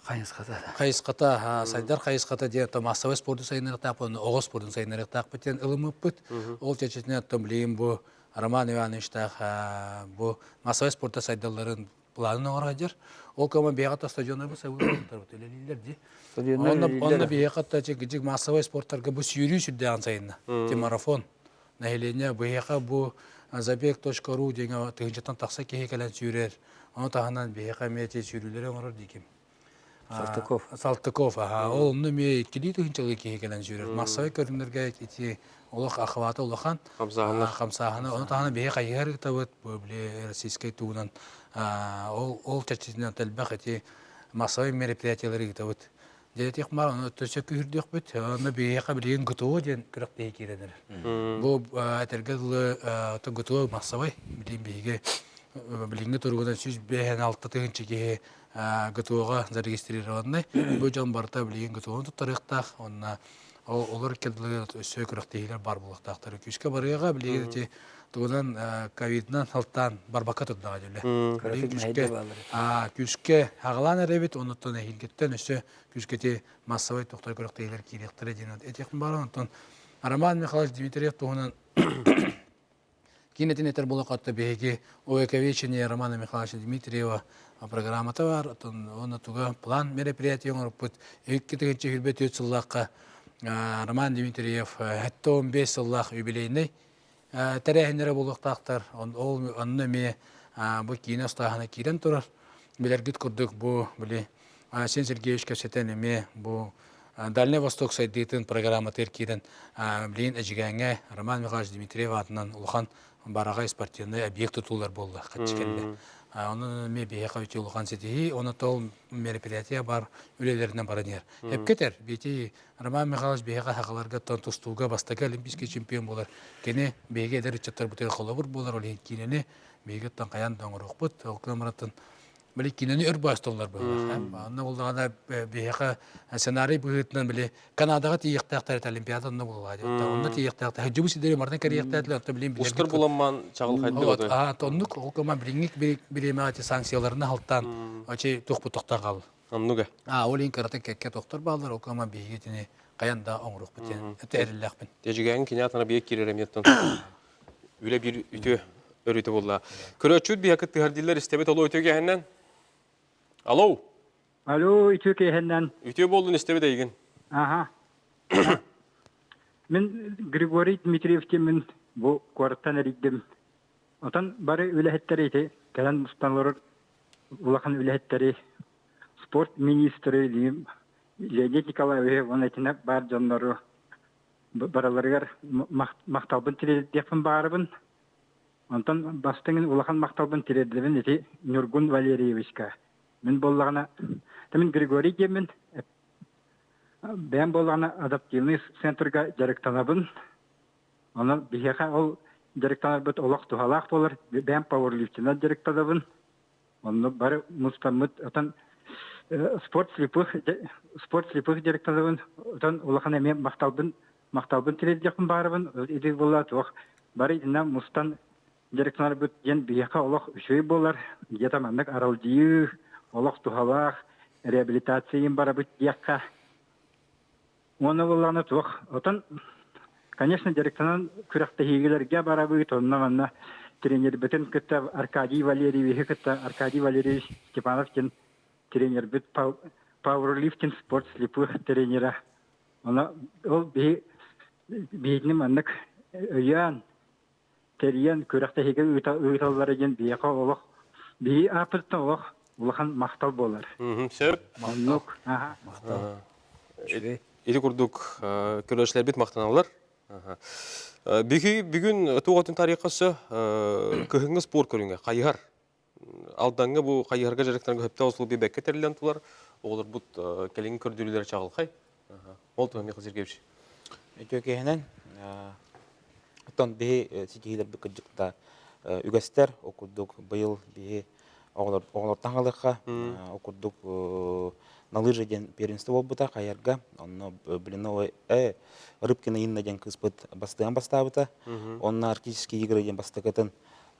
Хайысхата. Хайысхата, сайдар хайысхата диэн массовай спорду сайыннарыахтаахпыт, оҕо спордун сайыннарыахтаахпыт диэн ылыммыппыт. Ол чэрчитинэн оттон билигин бу Роман Ивановичтаах бу массовай спорта сайдалларын планын оҥоро сылдьар. Ол кэмэ биһиэхэ стадионнарбыт сабыыллар үлэлииллэр дии. Онно биһиэхэ дьик массовай спорттарга бу сүүрүү сүрдээҕин сайынна. Ти марафон. Нэһилиэнньэ биһиэхэ бу забег.ру диэҥэ тыһыынчаттан тахса киһи кэлэн сүүрэр. Ону таһынан биһиэхэ эмиэ ити сүүрүүлэри оҥорор дииким. Салтыков. Салтыков, аха. Ол онно эмиэ иккилии тыһыынчалыы киһи кэлэн сүүрэр. Массовай көрүҥнэргэ ити олох охвата улахан. Хамсааһына. Хамсааһына. Ону таһынан биһи хайыһар ыытабыт, бу били российскай тугунан ол ол чэрчитинэн элбэх ити массовай мероприятиялары ыытабыт. Дьэ маар ону өссө күүһүрдүөхпүт. Онно биһиэхэ билигин ГТО диэн күрэхтэһии киирэн эрэр. Бу этэргэ дылы ГТО массовай. Билигин биһиги билиҥҥи туругунан 156 тыһыынча киһи ГТО-ҕа зарегистрированный. Бу дьон барыта билигин ГТО-ну туттарыахтаах. Онно олор икки өссө күрэхтэһиилэр баар буолуохтаахтар. Күүскэ барыаҕа билигин ити тугунан ковидынан алтаан барбакка турдаҕа дьүлэ. Күүскэ күүскэ аҕалаан эрэбит, онуттан эһиилгиттэн өссө күүскэ ити массовай тохтор күрэхтэһиилэр киириэхтэрэ диэн этиэхпин баҕарабын. Онтон Роман Михайлович Дмитриев туһунан Киинэтин этэр буолахха биһиги увековечение Романа Михайловича Дмитриева программата бар. Оттон уонна туга план мероприятие оҥорбут. 2024 сыллаахха Роман Дмитриев 75 сыллаах юбилейный тэрээһиннэрэ буолуохтаахтар. Ол онно эмиэ бу киинэ устааһына киирэн турар. Билэргит курдук бу били Айсен Сергеевич кэпсэтэн эмиэ бу Дальнай Восток сайдыытын программатыгар киирэн билигин Эдьигээҥҥэ Роман Михайлович Дмитриев аатынан улахан бараҕай спортивнай объект тутуллар буолла хаччы кэллэ. Онон эмиэ биһиэхэ үчүгэй улахан ситиһии, онон ол мероприятие бар үлэлэринэн баран иһэр. Эпкетер, бити Роман Михайлович биһиэхэ сахаларга тустууга бастакы олимпийский чемпион буолар. Кини биһиги эдэр ыччаттарбытыгар холобур буолар, ол иһин киинэни биһиги оттон хайаан да оҥоруохпут. Ол гынан били кинини өр баастоллар быһыылаах. Онно буллаҕына биһиэхэ сценарий быһыытынан били Канадаҕа тиийиэхтээхтэр этэ Олимпиада онно буолуоҕа диэн. Онно тиийиэхтээхтэр. Дьыбы сидэри мартан кэриэхтээтилэр, оттон билин Устар буламман чаҕылхайдык Аа, оннук ол кыма билиҥҥи бириэмэҕэ санкцияларына халтаан ачи туохпут тохтор хаалла. Оннуга. Аа, ол иһин кыратын кэккэ тохтор бааллар, ол кыма биһиги итини хайан да оҥоруохпут диэн это эрэллээхпин. Тежигээн кини атына бие киирэр эмиэттэн үлэ биир үтүө өрүтэ буолла. Көрөөччүт биһэ кыттыһар дииллэр истэбит олу үтүө киэһэннэн. Алло. Алло, үтүө киэһэннэн. Үтүө буоллун истэбит эйигин. Аха. Мин Григорий Дмитриев мин бу куораттан эрийдим. Отон бары үлэһиттэри ити кэлэн мустан олорор улахан үлэһиттэри спорт министры Леонид Николаевич уонна итинэ баар дьоннору барыларыгар махталбын тириэрдиэхпин баҕарабын. Онтон бастыҥ улахан махталбын тириэрдэбин ити Ньургун Валерьевичка. Мин буоллаҕына, мин Григорий диэммин, бэйэм буоллаҕына адаптивный центрга дьарыктанабын. Онон биһиэхэ ол дьарыктанарбыт олох туһалаах буолар. Бэйэм пауэрлифтинэн дьарыктанабын. Онно бары мустаммыт отон спорт слепых спорт слепых дьарыктанабын. Отон улахан эмиэ махталбын махталбын тириэрдиэхпин баарабын. Ити буолла туох бары итиннэ мустан дьарыктанарбыт диэн биһиэхэ олох үчүгэй буолар. Где-то маннык аралдьыйыы, олох туһалаах реабилитация барабыт диэххэ. Уонна буоллаҕына туох отон конечно дьарыктанан күрэхтэһиилэргэ барабыт онно манна тренербитин кытта Аркадий Валерьевиһы кытта Аркадий Валерьевич Степанов диэн тренербит пауэрлифтинг спорт слепых тренера Ону ол биһи биһигини маннык өйөөн тэрийэн күрэхтэһиигэ ыыталлара диэн биһиэхэ олох биһи ааппытыттан олох улахан махтал буолар. Сөп. Оннук. Аха. Махтал. Үчүгэй. Ити курдук көрөөччүлэрбит махтаналлар. Биһи бүгүн туох өтүн тарихха өссө кыһыҥҥы спорт көрүҥэ хайыһар. Алдаҥҥа бу хайыһарга дьарыктанарга сөптөөх условия бэккэ тэриллэн турар. Оҕолорбут кэлиҥҥи көрдөрүүлэрэ чаҕылхай. Ол туһа Михаил Сергеевич. Үтүө киһинэн, оттон биһи ситиһиилэрбит кырдьыкта. үгэстэр. Ол курдук быйыл биһи оҕолортон хаалыахха. Ол курдук на лыжи диэн первенство буолбута хайарга. Онно Блиновой Рыбкина Инна диэн кыыспыт бастыан бастаабыта. Онно Арктические игры диэн бастакытын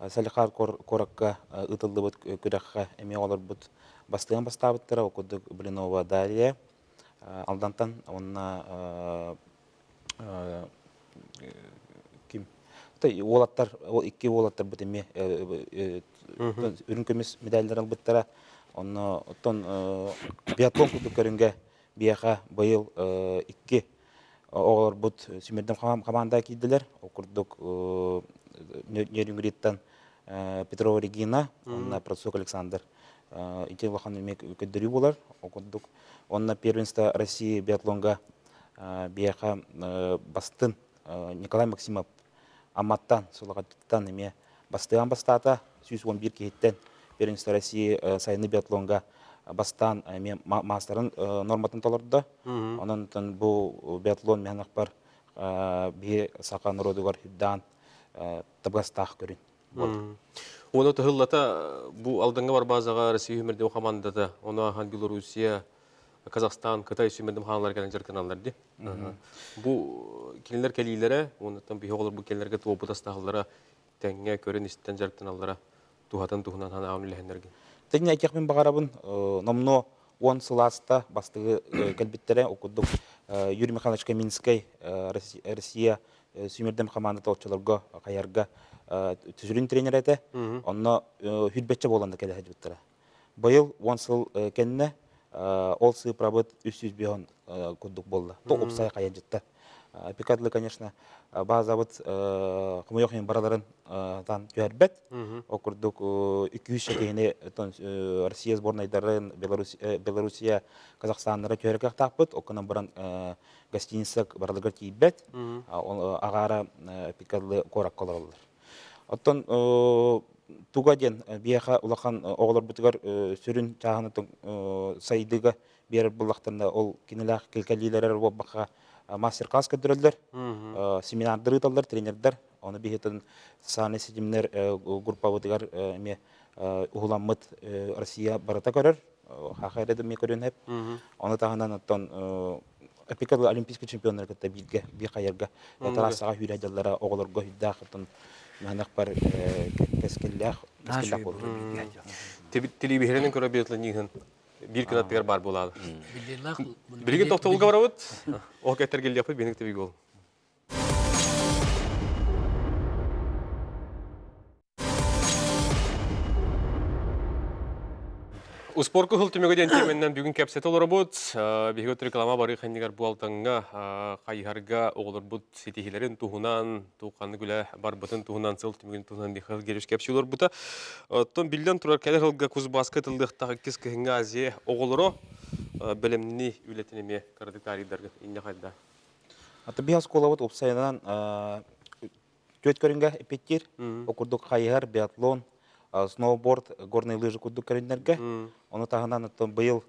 Салихар куоракка ыытыллыбыт күрэххэ эмиэ оҕолорбут бастыан бастаабыттара. Ол курдук Блинова Дарья Алдантан уонна ким уолаттар икки уолаттарбыт эмиэ үрүҥ көмүс медаллар ылбыттара. Онно оттон биатлон курдук көрүҥгэ биэхэ быйыл икки оҕолорбут сүүмэрдэм хамаандаҕа киирдилэр. Ол курдук Нерюнгриттан Петрова Регина уонна Процук Александр ити улахан эмиэ көрдөрүү буолар. Ол курдук онно первенство России биатлонга биэхэ бастын Николай Максимов Амматтан, Сулаҕаттан эмиэ бастыан бастаата. 111 киһиттэн первенство России сайыны биатлонга бастаан эмиэ маастарын норматын толордо. Онон бу биатлон миһанахпар биһи саха норуодугар үрдээн табыгастаах көрүн. Уона тыһыллата бу Алдаҥҥа барбаазаҕа Россия үмэрдим хамаандата, ону ааһан Белоруссия, Казахстан, Кытай сүүмэрдим хаалалар кэлэн дьарыктаналлар дии. Бу кинилэр кэлиилэрэ, уоннаттан биһи оҕолор бу кинилэргэ туоппут астаһаллара тэҥҥэ көрөн-истэн дьарыктаналлара туһатын туһунан санаабын үлэһэннэргин. Тэҥҥэ этиэхпин баҕарабын, номнуо 10 сыл ааста бастакы кэлбиттэрэ, ол курдук Юрий Михайлович Каминскай Россия сүүмэрдэм хамаандата оччолорго хайарга сүрүн тренер этэ. Онно хүрбэччэ буолан да кэлэ сылдьыбыттара. Быйыл 10 сыл кэннэ ол сыыпырабыт 305 курдук буолла. То упсай хайадьытта. Пикадлы, конечно, базабыт хомойуох иһин бараларын тан түһэрбэт. Ол курдук 200 киһини Россия сборнайдарын, Белоруссия, Казахстаннара түһэр кыахтаахпыт. Ол гынан баран гостиница барылыгар тиийбэт. Аҕаара Пикадлы куоракка олороллор. Оттон туга диэн биһиэхэ улахан оҕолорбутугар сүрүн чааһын сайдыыга биэрэр буллахтарына ол кинилээх кэлиилэрэр буолбакка мастер-класс көрдөрөллөр, семинардары ыыталлар тренердэр. Ону биһиэтин социальнай ситимнэр группабытыгар эмиэ уһуламмыт Россия барыта көрөр, хаха эрэ эмиэ көрүөн сөп. Ону таһынан оттон Опека олимпийский чемпионнары кытта бииргэ биир хайарга трассаҕа сүүрэ дьаллара оҕолорго сүрдээх оттон маһанахпар кэскиллээх кэскиллээх буолар. Телевизорынан көрө биэтланьыһын биир күн аттыгар баар буолаалы. Билигин тохтобулга барабыт. Ол кэттэргиллиэхпит биһиник тибиг бол. Успуорку сыл түмүгэ диэн тиэмэннэн бүгүн кэпсэтэ олоробут. Биһиги реклама барыы ханныгар буолтаҥҥа хайыһарга оҕолорбут ситиһиилэрин туһунан, туохханнык үлэ барбытын туһунан сыл түмүгүн туһунан Михаил Геревич кэпсии олорбута. Оттон биллэн турар кэлэр сылга Кузбасска тыллыахтаах иккис кыһыҥҥы Азия оҕолоро бэлэмнии үлэтин эмиэ кыратык таарыйдаргын инньэ хайда? Аты биһи оскуолабыт уопсайынан түөрт көрүҥгэ эппиэттиир. Ол курдук хайыһар, биатлон, сноуборд, горные лыжи курдук көрүҥнэргэ. Ону таһынан оттон быйыл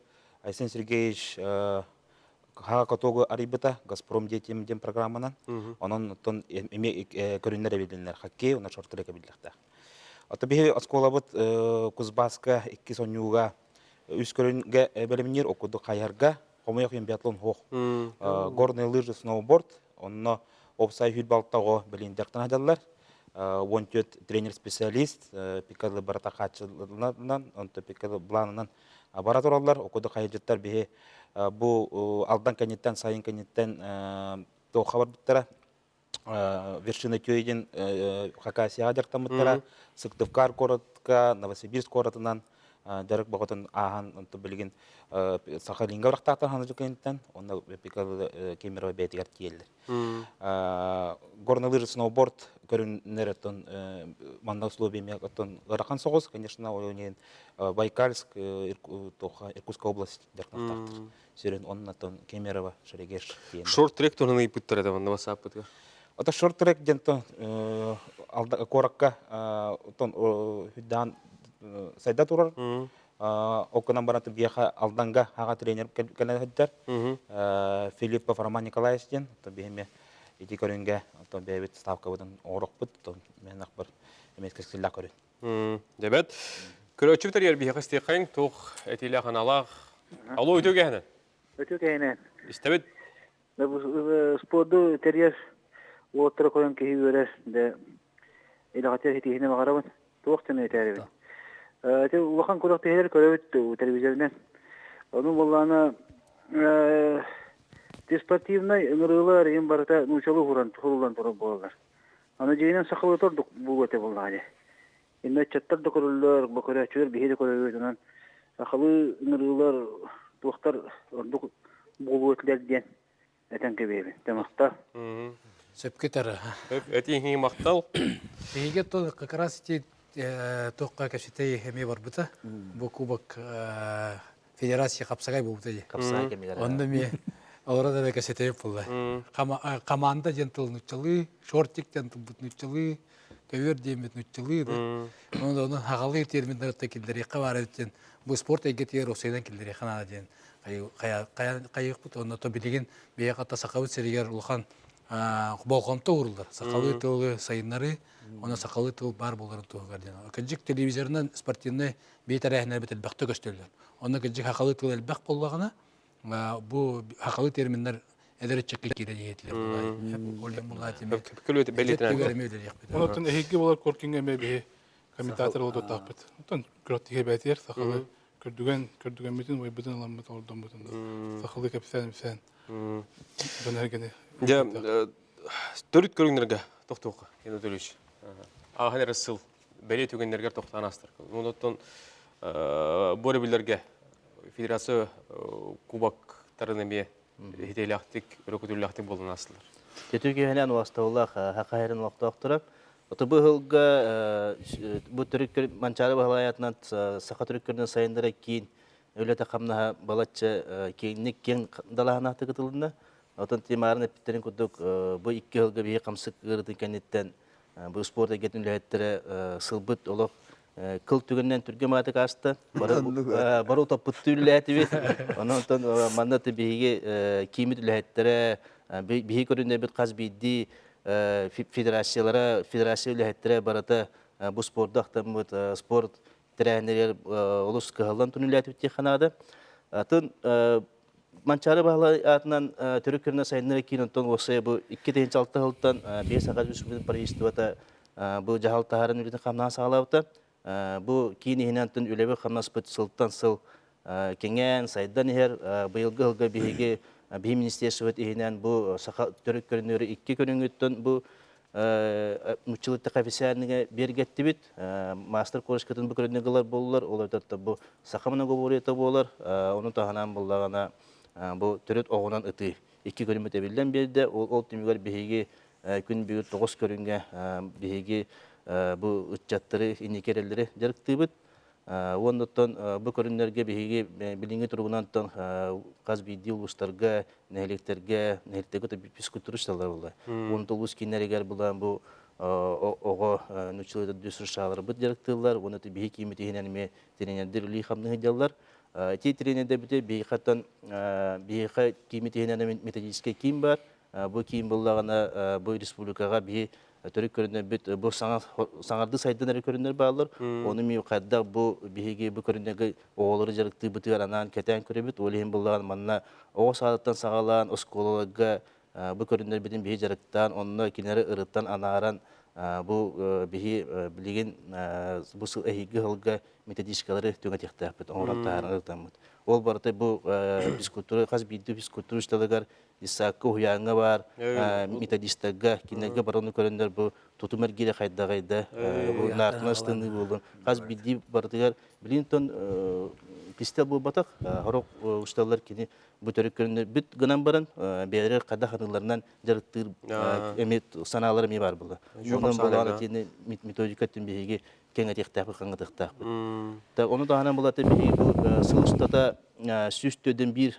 Айсен Сергеевич хаҕа катогу арыйбыта «Газпром детям» диэн программанан. Онон оттон эмиэ көрүҥнэр эбилиннэр хоккей уонна шорт-трек эбиллиэхтээх. Ото биһи оскуолабыт Кузбасска иккис онньууга үс көрүҥгэ бэлэмниир, ол курдук хайыһарга, хомойуох иһин биатлон суох. Горные лыжи, сноуборд, онно уопсай 106 оҕо билиндертэн сылдьаллар. 14 тренер-специалист пикалы барыта хааччылынан, онто пикалы планынан бара тураллар. Окуду хайдьыттар биһи бу Алдан кэнниттэн, сайын кэнниттэн туохха барбыттара Вершина Тюйдин Хакасияҕа дьарыктаммыттара. Сыктывкар куоратка, Новосибирск куоратынан дьарык бөҕөтүн ааһан, онтон билигин Сахалинга барахтаахтар Ханажыкынтан, онно Кемерово бэйэтигэр тиийэллэр. Горнолыжи сноуборд көрүҥнэр оттон манна условия эмиэ оттон ыарахан соҕус, конечно, ол иһин Байкальск, Иркутская область дьарыктаахтар. Сүрүн оннотон Кемерово, Шерегеш диэн. Шорт-трек туһунан ыйыппыттар этэ манна басааппытыгар. Ото шорт-трек диэн куоракка оттон үрдээн сайда турар. Ол гынан баран биэхэ Алданга аҕа тренер кэлэн сылдьар. Филиппов Роман Николаевич диэн. Оттон биһиэхэ ити көрүҥгэ оттон бэйэбит ставкабытын оҥорохпут. Оттон мен ахпар. эмиэ кэскиллээх көрүн. Дебет. Көрөөччү битэригэр биһиэхэ истиэххэйиҥ туох этиилээх аналаах. Алло, үтүө кэһэнэн. Үтүө кэһэнэн. Истэбит. Спорду тэрийэр уоттара көрөн киһи үөрэр, дэ илэҕэтигэр ситиһиини баҕарабын. Туох дьону этээрибин. Ити улахан күрэхтэһиилэр көрөбүт телевизорынан. Ону буоллаҕына спортивнай ыҥырыылар иһин барыта нуучалыы уһуран суруллан турар буолаллар. Аны дьиҥинэн сахалыы ордук буолуо этэ буоллаҕа дии. Иннэ ыччаттар да көрөллөр, бу көрөөччүлэр биһиги да көрөбүт. Онон сахалыы ыҥырыылар туохтар ордук буолуо этилэр диэн этэн кэбиһэбин. Махтал. Сөпкө тара. Этииҥ махтал. Биһиги то как раз ити туохха кэпсэтей эмиэ барбыта. Бу кубок федерация хапсагай буолбута дии. Хапсагай кэмигэр. Онно эмиэ олоро да кэпсэтей буолла. Команда диэн тыл нуччалыы, шортик диэн тылбыт нуччалыы, көбүөр диэммит нуччалыы да. Оны оны хагалыы терминнэртэ киллэриэххэ баар эбит диэн бу спорт эйгэтигэр уопсайынан киллэриэххэ наада диэн хайыахпыт онно то билигин биһиэхэ хатта сахабыт сиригэр улахан болҕомто ууруллар сахалыы тылы сайыннарыы уонна сахалыы тыл баар буоларын туһугар диэн кырдьык телевизорынан спортивнай бии тэрээһиннэрбит элбэхтэ көстөллөр онно кырдьык сахалыы тыл элбэх буоллаҕына бу сахалыы терминнэр эдэр ыччакка киирэн иһиэтилэр Онон эһиги болар коркиҥҥа эмиэ биһи комментатор олордохпут. Оттон күрэхтэһии бээтигэр сахалыы көрдүгэн көрдүгэммитин уйбутун ыламмыт олордоммутун сахалыы кэпсээн ипсээн дьон эргэни Дьэ, төрүт көрүҥнэргэ тохтуохха, Анатольевич. Ааһан эрэ сыл бэлиэ түгэннэргэр тохтоон аастар. Онон бу өрөбүллэргэ федерация кубоктарын эмиэ иһитиилээхтик, өрөкүтүүлээхтик буолан аастылар. Төтүү киһинэн уостабыллаах Саха сирин олохтоохторо. Бу ыһылга бу төрүт Манчаары Баһылай аатынан саха төрүт көрүнэн сайыннара киин үлэтэ-хамнаһа балачча киэҥник киэҥ далааһынаахтык ытылынна. Оттон Тимарын эппиттэрин курдук бу икки ыһылга биһи хамсык ыарытын кэнниттэн бу спорт эйгэтин үлэһиттэрэ сылбыт олох кыл түгэнинэн түргэн баҕатык ааста. Бары утаппыттыы үлэлээтибит. Онон манна биһиги киимит үлэһиттэрэ биһиги көрүнэбит хас биирдии федерациялара, федерация үлэһиттэрэ барыта бу спорду ахтаммыт спорт тэрээһиннэригэр олус кыһаллан туран үлэлээтибит диэххэ наада. Атын Манчаары Баһылай аатынан төрүт көрүнэ сайыннара киин онтон уопсайа бу 2006 сылтан 5 Саха Республикатын правительствота бу дьаһал таһааран үлэтин хамнаһын саҕалаабыта. Бу киин иһинэн антон үлэбит хамнаспыт сылтан сыл кэҥээн, сайдан иһэр. Быйылгы сылга биһиги биһи министерствобыт иһинэн бу саха төрүт көрүнүөрү икки көрүҥүттэн бу нууччалыы официальныйга биэргэттибит. Мастер курскатын бу көрүнүгүлар ылар буоллар, ол эбэтэр бу саха многоборьета буолар. Ону таһынан буллаҕына бу төрүт оҕунан ытыы икки көрүммүт эбиллэн биэрдэ. Ол түмүгэр биһиги күн бүгүн тоҕус көрүҥҥэ биһиги бу ыччаттары инники эрэллэри дьарыктыыбыт. Уонна бу көрүҥнэргэ биһиги билиҥҥи туругунан хас биирдии улуустарга, нэһилиэктэргэ, нэһилиэктэргэ физкультуристалар буолла. Уонна улуус кииннэригэр булан бу оҕо нууччалыы дюсршаларбыт дьарыктыыллар, уонна биһи кииммит иһинэн эмиэ тренердэр үлии хамныһы дьаллар. Ити тренердэрбити биһиэхэ биһиэхэ кииммит иһинэн методическай киин бар. Бу киин буллаҕына бу республикаҕа биһи төрүт көрүнэрбит бу саҥа саҥардыы сайдан эрэ көрүнэр бааллар. Ону ми хайдах бу биһиги бу көрүнэргэ оҕолору дьарыктыыбытыгар анаан кэтээн көрөбүт. Ол иһин буллаҕына манна оҕо саадыттан саҕалаан оскуолаларга бу көрүнэрбитин биһи дьарыктаан, онно кинилэри ырыттан анааран бу биһи билигин бу сыл эһиги сылга методичкалары түҥэтиэхтээхпит, оҥорон таһааран ырытаммыт. Ол барыта бу физкультура хас биирдии физкультура учууталыгар Исаакка уһуйааҥҥа баар методистарга кинилэргэ барыны көрөннөр бу тутум эргиирэ хайдаҕай да бу наартына ыстыныы буоллун хас биирдии барытыгар билин тон кистэл буолбатах сорох учууталлар кини бу төрүт көрүннэрбит гынан баран бэйэлэригэр хайдах аныыларынан дьарыктыыр эмиэ санаалар эмиэ баар буолла. Онон буолаан итини методика өттүн биһиги кэҥэтиэхтээхпит, хаҥатыахтаахпыт. Ону таһынан булата биһиги бу сыл устата 104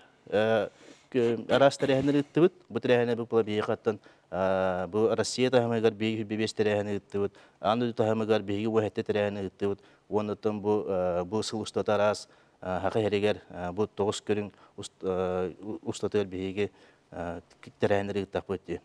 араас тэрээһиннэри ыыттыбыт. Бу тэрээһинэ бу биһиэхэттэн бу Россия таһымыгар биһиги бэс тэрээһини ыыттыбыт. Аан дойду таһымыгар биһиги уһэтте тэрээһини ыыттыбыт. Уоннаттан бу бу сыл устата араас хаха иһэригэр бу тоҕус көрүҥ устатыгар биһиги тэрээһиннэри ыыттахпыт дии.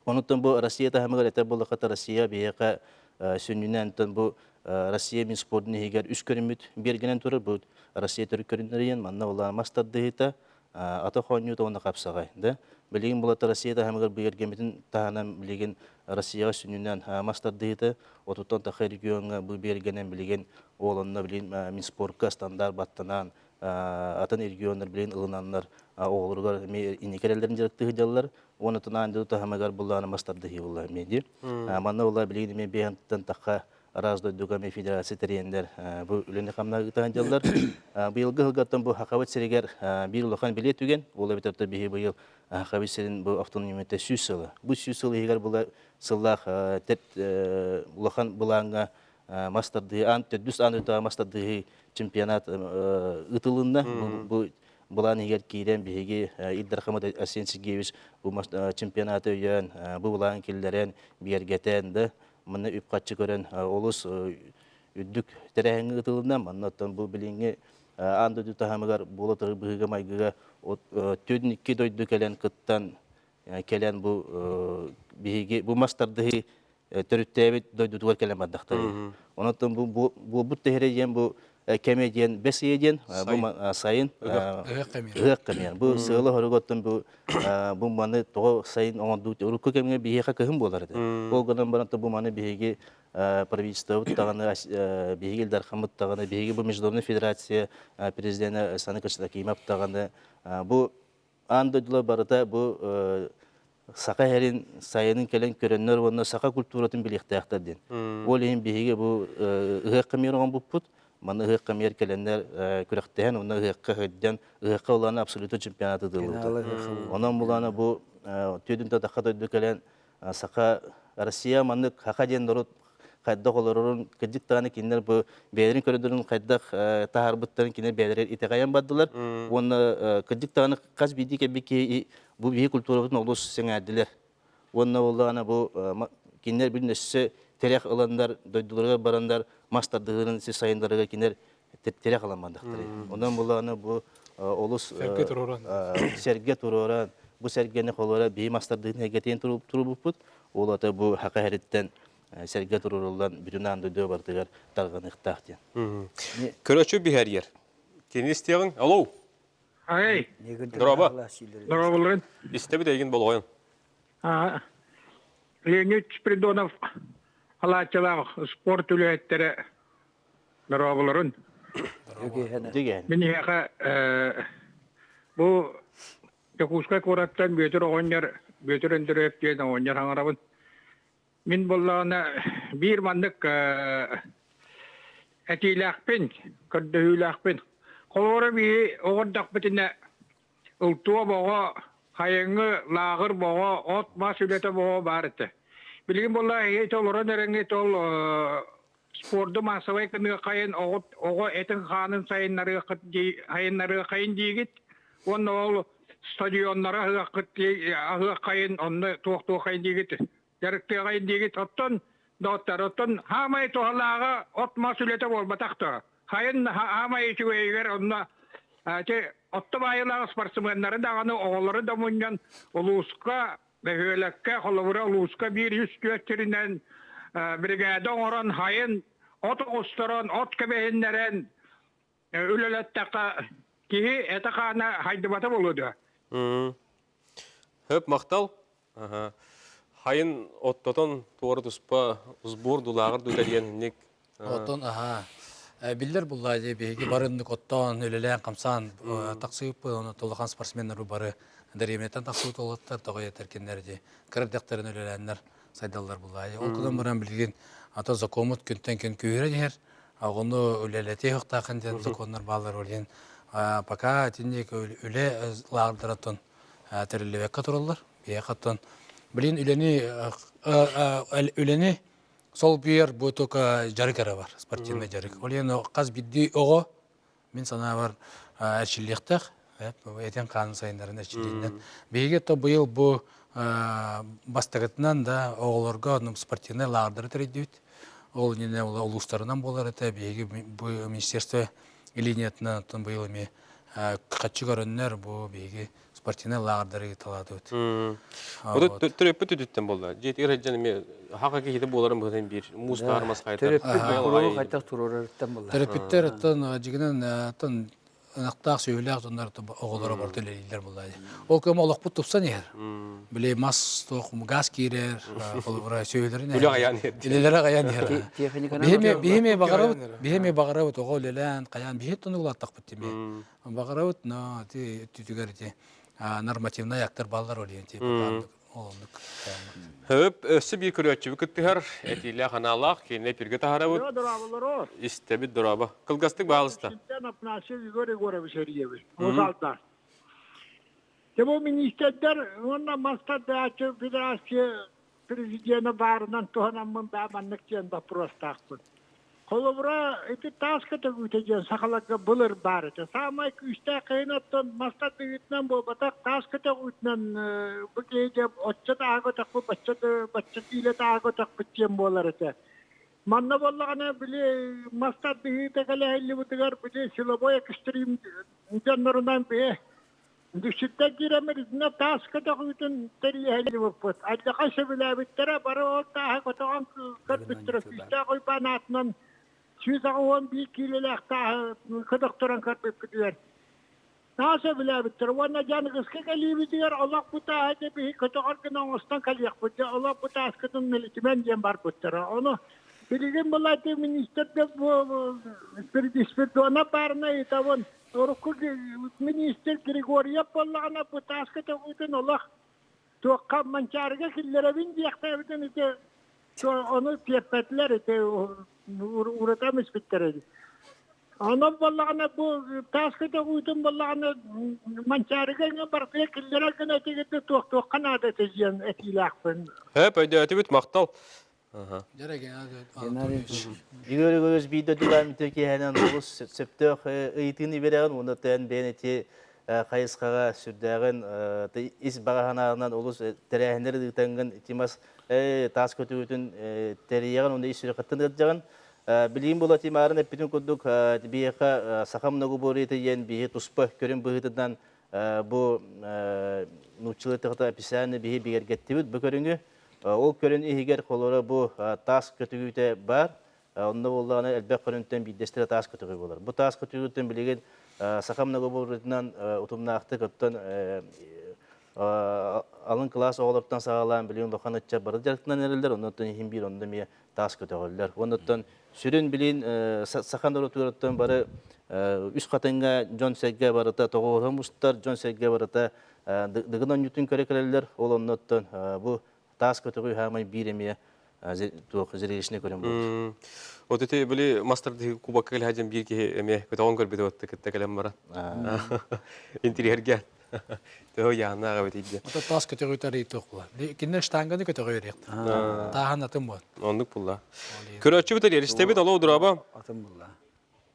Онуттан бу Россия таһымыгар этэр буоллахха Россия биһиэхэ Сүнньүнэн бу Россия Минспордун иһигэр үс көрүммүт биэргэнэн турар. Бу Россия төрүт көрүннэрийэн манна була мас тардыһыыта, ата хоонньуута уонна хапсаҕай. Да? Билигин булата Россия таһымыгар биэргэммитин таһынан билигин Россияҕа сүнньүнэн мас тардыһыыта отуттан тахса региоҥҥа бу биэргэнэн билигин ол онно билигин Минспортка стандарт баттанан атын регионнар билигин ылынаннар оҕолоругар эмиэ инники эрэллэрин дьарыктыы сылдьаллар. Уонна тунаан дойду таһымыгар буллааны мас тардыһыы буолла эмиэ дии. Манна буолла билигин эмиэ биһантан тахха араас дойдуга эмиэ федерация тэрийэннэр бу үлэни хамнаһы ыытан дьаллар. Быйылгы сылгаттан бу Хахабыт сиригэр биир улахан билиэ түгэн, ол эбэтэр биһи быйыл Хахабыт сирин бу автономията 100 сыла. Бу 100 сыл иһигэр була сыллаах улахан былааҥҥа мас тардыһыы, аан төрдүс аан дойдутааҕы мас тардыһыы чемпионат ыытылынна. Бу былаан иһигэр киирэн биһиги Ил Дархаммыт Арсен Сергеевич бу чемпионаты өйөөн, бу былаан киллэрэн, бигэргэтэн да манна үп-харчы көрөн олус үрдүк тэрээһиҥҥэ ыытылынна. Манна оттон бу билиҥҥи аан дойду таһымыгар буола турар быһыыга-майгыга 42 дойду кэлэн кыттан кэлэн бу биһиги бу мас тардыһыы төрүттээбит дойдутугар кэлэн бардахтар. Онон бу буолбут тэһэрэ диэн бу кэмэ диэн бэс ыйа диэн бу сайын ыһыах кэмигэр. Бу сыала хоруготтон бу бу маны тоҕо сайын оҥордубут урукку кэмҥэ биһиэхэ кыһын буолар этэ. Ол гынан баран бу маны биһиги правительствобыт даҕаны биһиги Ил Дархаммыт даҕаны биһиги бу Международная федерация президенэ Александр Константинов даҕаны бу аан дойдулар барыта бу саха иһэрин сайынын кэлэн көрөннөр уонна саха культуратын билиэхтээхтэр диэн. Ол иһин биһиги бу ыһыах кэмигэр оҥорбуппут. Манна ыһыах кэмигэр кэлэннэр күрэхтэһэн уонна ыһыахха сылдьан ыһыахха улаана абсолютно чемпионат ыытыллыбыта. Онон булаана бу түөдүн татахха дойду кэлэн саха Россия маннык саха диэн норуот хайдах олорорун кырдьык даҕаны кинилэр бу бэйэлэрин көрдөрүн хайдах таһаарбыттарын кинилэр бэйэлэрэ итэҕэйэн бардылар уонна кырдьык даҕаны хас биирдии кэлбит киһи бу биһи культурабытын олус сэҥээрдилэр уонна буоллаҕына бу кинилэр бүтүн өссө тирэх ыланнар дойдуларыгар бараннар мас тардыһыырын сир сайыннарыгар кинилэр тирэх ылан бардахтар онон буоллаҕына бу олус сэргэ туруоран сэргэ туруоран бу сэргэни холуора биһи мас тардыһыытын эйгэтин туруорбуппут ол ата бу хака эриттэн сэргэ туруоруллан бүтүн аан дойду барытыгар тарҕаныахтаах диэн. Көрөчү биһэрийэр. Кини истиэҕиҥ. Алло. Ай. Дороба. Дорооболорун. Истэбит эйигин болҕойон. Леонид Спиридонов халааччылаах спорт үлэһиттэрэ дорооболорун. Мин эһиэхэ бу Дьокуускай куораттан Бүөтүр оҕонньор, Бүөтүр Өндөрөйөп диэн оҕонньор аҥарабын. Мин буоллаҕына биир маннык этиилээхпин, көрдөһүүлээхпин. Холобура биһи оҕордохпутуна ылтуо боҕо, хайыҥы лааҕыр боҕо, от-мас үлэтэ боҕо баар этэ. Билигин буоллаҕа эһиги олорон эрэҥҥит ол спорду маассабай гыныаххайын оҕо этин-хаанын сайыннарыаххыт сайыннарыаххайын диигит уонна ол стадионнары аһыаххыт аһыаххайын онно туох-туоххайын диигит дьарыктыаҕайын диигит оттон доҕоттор оттон хаамай туһалааҕа от-мас үлэтэ буолбатах да хайын хаамай үчүгэйигэр онно ити отто баайылаах спортсменнары даҕаны оҕолору да мунньан улууска Бөһүөлэккэ, холобура, улууска биир үс-түөрт сиринэн бригада оҥорон, хайын от оҕустаран, от кэбиһиннэрэн үлэлэттэххэ, киһи этэ-хаана хайдыбата буолуо дуо? Хөп, махтал. Хайын оттотон туора туспа сбор дулааҕыр ду тэрийэн инник. Оттон аха биллэр буллаа дии биһиги барыннык оттоон үлэлээн хамсаан тахсыыппыт оны улахан спортсменнар бары дэриэбинэттэн тахсыбыт уолаттар тоҕо этэр кинилэр дии кыра эрдэхтэрин үлэлээннэр сайдаллар буллаа дии. Ол гынан баран билигин ата закоммут күнтэн күн күүһүрэн иһэр оҕону үлэлэтиэ суохтааххын диэн законнар бааллар ол иһин пока итинник үлэ лааҕырдарыттан тэриллибэккэ тураллар. Биһиэхэ оттон билигин үлэни үлэни солбуйар бу только дьарык эрэ бар, спортивный дьарык. Ол иһин хас биирдии оҕо мин санаабар эрчиллиэхтээх, этин хаанын сайыннарын эрчиллиинэн. Биһиги то быйыл бу бастакытынан да оҕолорго спортивнай лааҕырдары тэрийдибит. Ол иннинэ улуустарынан буолар этэ. Биһиги бу министерство линиятынан оттон быйыл эмиэ. Хаччы көрөннөр бу биһиги спортивнай лааҕырдары ыыталаатыбыт. Отут төрөппүт үтүттэн буолла. Дьиэтигэр сылдьан эмиэ хака киһитэ буоларын быһытын биир муус мас хайтар. Төрөппүт хайтах туруорарыттан буолла. Төрөппүттэр оттон дьигинэн оттон ынахтаах сүөһүлээх дьоннор оҕолоро барыта үлэлииллэр буолла. Ол көмө олохпут тупсан иһэр. Били мас туох газ киирэр, холобура сүөһүлэрин Үлэ хайаан иһэр. Үлэлэрэ хайаан иһэр. Биһи баҕарабыт, биһи баҕарабыт оҕо үлэлээн, хайаан биһи тонугулааттахпыт тими. Баҕарабыт, но ти түтүгэр ити нормативнай актар баллар олиен ти олоннук. Хөп, өссө биир көрөөччүбү кыттыһар, этиилээх анаалаах, киинэ эпиргэ таһарабыт. Истэбит дорообо. Кылгастык баалыста. Афанасьев Егор Егорович эрийэбит. Мусалда. Те бу министрдэр уонна мастардааччы федерация президена баарынан туһанаммын баа маннык диэн боппуруостаахпын. Холобура, ити тааска төгүүтэ диэн сахаларга былыр баар этэ. Саамай күүстээх кыһын оттон маста тыгыытынан буолбатах, тааска төгүүтүнэн бу киһи дьэ оччо тааһы көтөхпүт, бачча бачча киилэ тааһы көтөхпүт диэн буолар этэ. Манна буоллаҕына били мас тардыһыыта кэлэһиллибитигэр били силовой экстрим дьоннорунан били Дүксүттэн киирэммит итиннэ таас көтөҕүүтүн тэрийэһэлибиппыт. Алдьархай сөбүлээбиттэрэ бары ол тааһы көтөҕөн көрбүттэрэ. Күүстээх Уйбаан аатынан 181 киилэлээх тааһы көтөхтөрөн көрбүппүтүгэр таас сөбүлээбиттэрэ уонна дьэ аныгыскы кэлиибитигэр олох бу тааһы дьэ биһи көтөҕөр гына оҥостон кэлиэхпит дьэ олох бу тааскытын мэлитимэн диэн барбыттара. Ону билигин былайдыы министрдэ бу Спирдонов баарына ыйытабын Урукку министр Григорьев буоллаҕына бу тааска төҕүүтүн олох туохха Манчаарыга киллэрэбин диэхтээбитин ити ону тиэппэтилэр ити уратам испиттэр эбит. Онон буоллаҕына бу тааска төҕүүтүн буоллаҕына Манчаарыга иҥэ барытыгар киллэрэр гына этигитэ туох туохха наада этэ диэн этиилээхпин. Хөп өйдөөтүбүт махтал. Игорь Егорович биир дойдулаах үтүө киэһэнэн олус сөптөөх ыйытыыны биэрэҕин уонна тэн бэйэн ити хайысхаҕа сүрдээҕин ис баҕа санааҕынан олус тэрээһиннэри ыытаҥҥын ити мас таас көтүгүтүн тэрийэҕин уонна ис сүрэххиттэн ыалдьаҕын. Билигин була Тимарын эппитин курдук биһиэхэ саха многоборьета диэн биһи туспа көрүҥ быһыытынан бу нууччалыы тыхата описание биһи бигэргэттибит бу көрүҥү. Ол көрүн иһигэр холоро бу таас көтүгүүтэ баар. Онно буоллаҕына элбэх көрүнтэн биирдэстэрэ таас көтүгүү буолар. Бу таас көтүгүүттэн билигин саха многоборьетынан утумнаахтык оттон алын кылаас оҕолортон саҕалаан билигин улахан ыччат бары дьарыктанан эрэллэр. Оннуттан иһин биир онно эмиэ таас көтөҕөллөр. Оннуттан сүрүн билин саха норуотуттан бары үс хатыҥҥа дьон-сэргэ барыта тоҕуоруһа мустар, дьон-сэргэ барыта Дыгын оонньуутун көрө кэлэллэр, ол оннуттан бу таас көтөҕүү хаамай биир эмиэ туох зрелищный көрүҥ буолбут. Вот эти были мастер кубокка кэлэ биир киһи эмиэ көтөҕөн көрбүтэ вот кытта кэлэн баран. Интириэргэ. Төһө яаннаах эбит ийде. Ото таас көтөҕүүтэ арыйтыах була. Кинилэр штанганы көтөҕүү Тааһан атын буол. Оннук булла. Көрөөччү битер истэбит алло дорообо. Атын булла.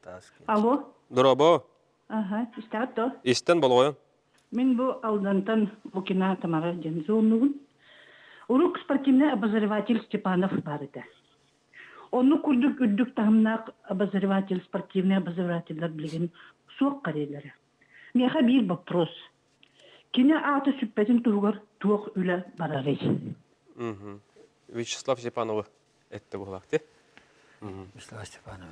Таас. Алло. Дорообо. Ага, истэҕит то? Истэн болҕойон. Мин бу Алдантан Лукина Тамара диэн зоннубун. Урук спортивный обозреватель Степанов баар этэ. Оннук курдук үрдүк таһымнаах обозреватель, спортивный обозревателлэр билигин суох кареллэрэ. Миэхэ биир вопрос. Кини аата сүппэтин туһугар туох үлэ барарый? Вячеслав Степановы этте буолаах ти. Вячеслав Степанов.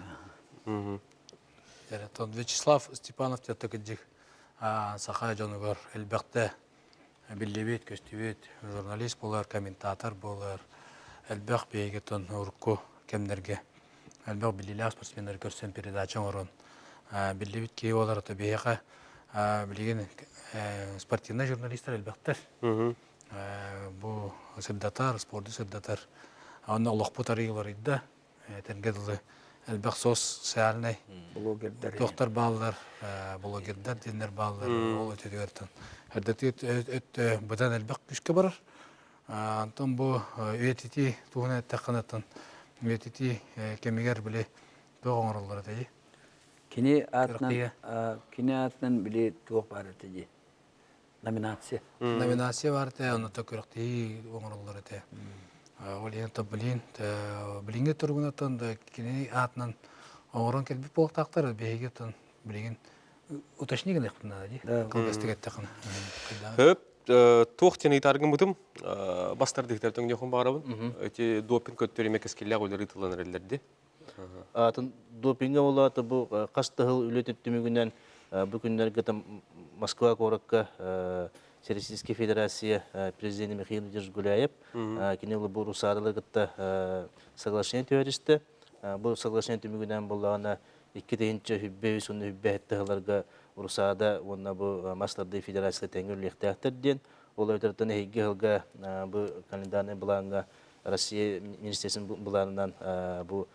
Вячеслав Степанов тиаттакыдьик саха дьонугар элбэхтэ биллибит, көстүбүт журналист буолар, комментатор буолар, элбэх биһигитин урукку кэмнэргэ элбэх биллиилээх спортсменнары көрсөн передача оҥорон биллибит киһи буолар ото биһиэхэ билигин спортивнай журналистар элбэхтэр. Бу сырдатар, спорду сырдатар. Онно олохпут арыйыларыйда. Этэргэ дылы элбэх социальнай блогердар туохтар бааллар, блогердар диэннэр бааллар. Ол өтүгэртэн эрдэтиит өттө быдан элбэх күүскэ барар. Антон бу үйэтитии туһунан эттэххинэ үйэтитии кэмигэр били туох оҥороллор этэй? Кини аатынан кини аатынан били туох баар этэ дии номинация. Номинация бар этэ, онно күрэхтэһии оҥороллор этэ. Ол иһин то билин билиҥҥи туругунаттан да кини аатынан оҥорон кэлбит буолуохтаахтар. Биһиги оттон билигин Уточни гыныахпын наада дии. Кылгастык эттэххинэ. Хөп, туох диэн ыйытааргыммытым бастардыктар төҥнүөхүн баҕарабын. Эти допинг көттөрүмэ кэскиллээх үлэлэр ыытыллан эрэллэр дии. Атын допинга буолаата бу хас да сыл үлэ түмүгүнэн бу күннэргэ там Москва куоракка Всероссийская Федерация президенэ Михаил Владимирович Гуляев кини бу Русадалары кытта соглашение түһэристэ. Бу соглашение түмүгүнэн буоллаҕына 2023 уонна 27 сылларга Русада уонна бу мас тардыы федерацията тэҥҥэ үлэлиэхтээхтэр диэн. Ол эбэтэр эһиги сылга бу календарнай былааҥҥа Россия министерствотын былаанынан бу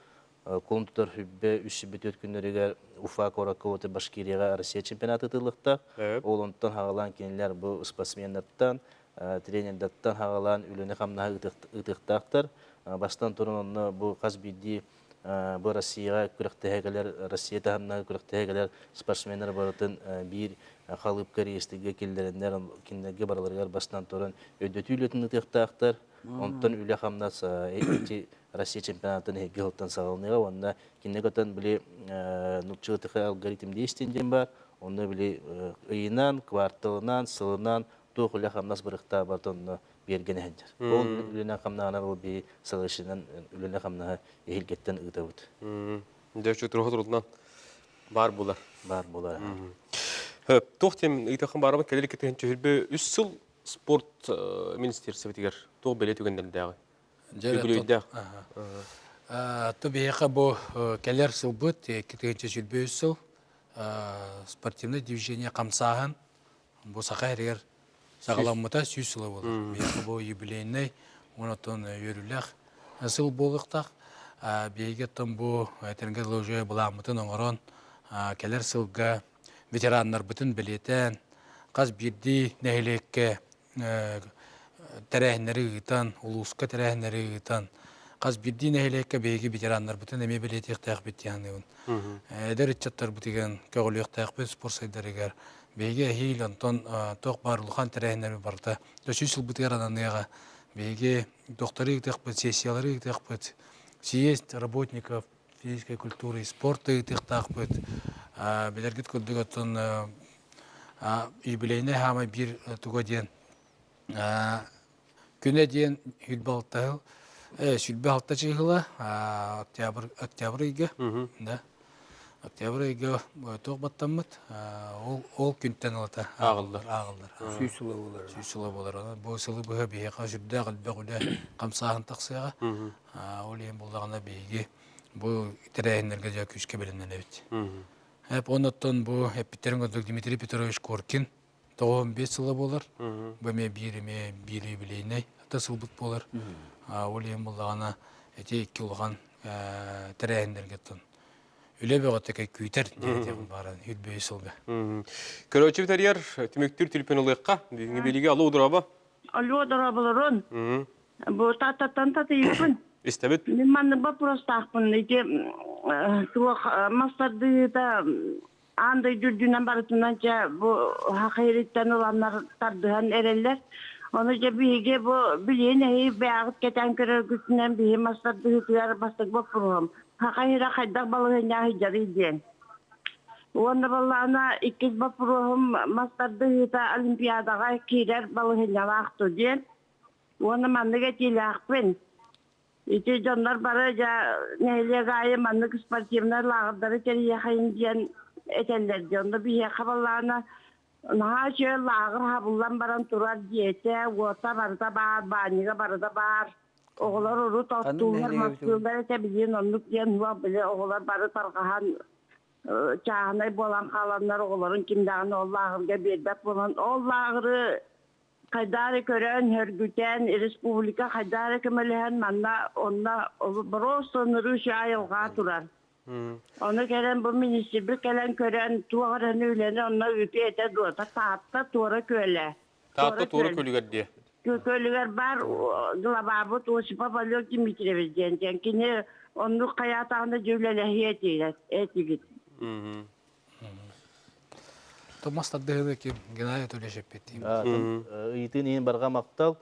кулун тутар хүббэ үс сүбүтүөт күннэригэр Уфа куоракка уота Башкирияҕа Россия чемпионата ыытыллыахтаах. Ол онтон хаҕалаан кинилэр бу спортсменнартан, тренердэртэн хаҕалаан үлэни-хамнаһы ыытыахтаахтар. Бастан туран онно бу хас биирдии бу Россияҕа күрэхтэһэ кэлэр, Россия таһымнаах күрэхтэһэ кэлэр спортсменнар барытын биир халыыпка реестргэ киллэрэннэр, кинилэргэ барыларыгар бастан туран өйдөтүү үлэтин ыытыахтаахтар. Онтон үлэ-хамнас ити Россия чемпионатын эһиги сылтан саҕаланыаҕа уонна кинини кытан били нууччалыы алгоритм действий диэн баар. Онно били ыйынан, кварталынан, сылынан туох үлэ-хамнас барыахтаах онно биэргэн иһэллэр. Ол үлэнэн хамнаһынан ол биһи сылышынан үлэнэ-хамнаһы эһилгэттэн ыытабыт. Дьэ, чутуруха турутунан баар булар. Баар булар. Туох тем ыйтахын барабын кэлэр кытыһын чөһүрбө үс сыл спорт министерствотыгар туох бэлиэ түгэннэрдээҕи? Үбүлүөйдээх. Ту биһиэхэ бу кэлэр сылбыт 2023 сыл спортивное движение хамсааһын бу саха эригэр саҕаламмыта 100 сыла буолар. Биһиэхэ бу юбилейнай онотон үөрүүлээх сыл буолуохтаах. Биһиги оттон бу этэргэ дылы уже былааммытын оҥорон кэлэр сылга ветераннарбытын бэлиэтээн хас биирдии нэһилиэккэ тэрээһиннэри ыытан, улууска тэрээһиннэри ыытан, хас биирдии нэһилиэккэ биһиги ветераннарбытын эмиэ бэлиэтиэхтээхпит диэн саныыбын. Эдэр ыччаттарбытыгар көҕүлүөхтээхпит спорт сайдарыгар. Биһиги эһиил онтон туох баар улахан тэрээһиннэрбит барыта 100 сылбытыгар ананыаҕа. Биһиги докторы ыытыахпыт, сессиялары ыытыахпыт, съезд работников физической культуры и спорта ыытыахтаахпыт. Билэргит курдук оттон юбилейнай хаамай биир туга диэн күнэ диэн сүлбэ алта сүлбэ алта чыыһыла октябрь октябрь ыйга да октябрь ыйга туох баттаммыт ол ол күнтэн ылата ааҕыллар ааҕыллар 100 сыла буолар 100 сыла буолар бу сылы быһа биһиэхэ сүрдээх элбэх үлэ хамсааһын тахсыаҕа ол иһин буллаҕына биһиги бу тэрээһиннэргэ дьэ күүскэ бэлэмнэнэбит Эп оннуттан бу эппиттерин курдук Дмитрий Петрович Коркин 95 сыла буолар. Бу эмиэ биир эмиэ биир юбилейнай ата сылбыт буолар. Ол иһин буллаҕына ити икки улахан тэрээһиннэргэ тон үлэ бөҕөтө күүтэр диэн бааран үрбөйү сылга. Көрөөччү бүтэрийэр түмүктүүр түлпүн ылыахха. Бүгүҥҥү билиги алло дороба. Алло дорооболорун. Бу Тааттаттан татыйыппын. Истэбит. Мин маннык боппуруостаахпын. Ити туох мас тардыһыыта аан дойду үрдүнэн барытынан дьэ бу хахыйрыттан ыланнар тардыһан эрэллэр. Ону дьэ биһиги бу билиэн эһи бэйэҕит кэтээн көрөргүтүнэн биһи мас тардыһыытыгар бастакы боппуруоһум. Хахайыра хайдах балаһыанньа сылдьарый диэн. Уонна баллаана иккис боппуруоһум мас тардыһыыта Олимпиадаҕа киирэр балаһыанньалаах дуо диэн. Уонна маннык этиилээхпин. Ити дьоннор бары дьэ нэһилиэк аайы маннык спортивнай лааҕырдары тэрийиэхэйин диэн этэллэр дии. Онно биһиэхэ баллаана наһаа үчүгэй лааҕыр хабыллан баран турар дьиэтэ, уота барыта баар, баанньыга барыта баар. Оҕолор урут оттууллар, мастыыллар этэ билигин оннук диэн суох били оҕолор бары тарҕаһан чааһынай буолан хааланнар оҕолорун ким даҕаны ол лааҕырга биэрбэт буолан ол лааҕыры хайдаары көрөн, хөргүтэн, республика хайдаары көмөлөһөн манна онно просто нырыш айылҕа турар. Ону кэлэн бу министрбит кэлэн көрөн туох эрэ үлэни онно ыытыы этэ дуота Таатта туора күөлэ. Таатта туора күөлүгэр диэ. Күөлүгэр бар главабыт Осипов Олег Дмитриевич диэн диэн кини оннук хайаатаҕына дьэ үлэлэһиэ этигит. Томас тардыһыны ким Геннадий Анатольевич эппиттиим. Ыйытыын иһин барҕа махтал.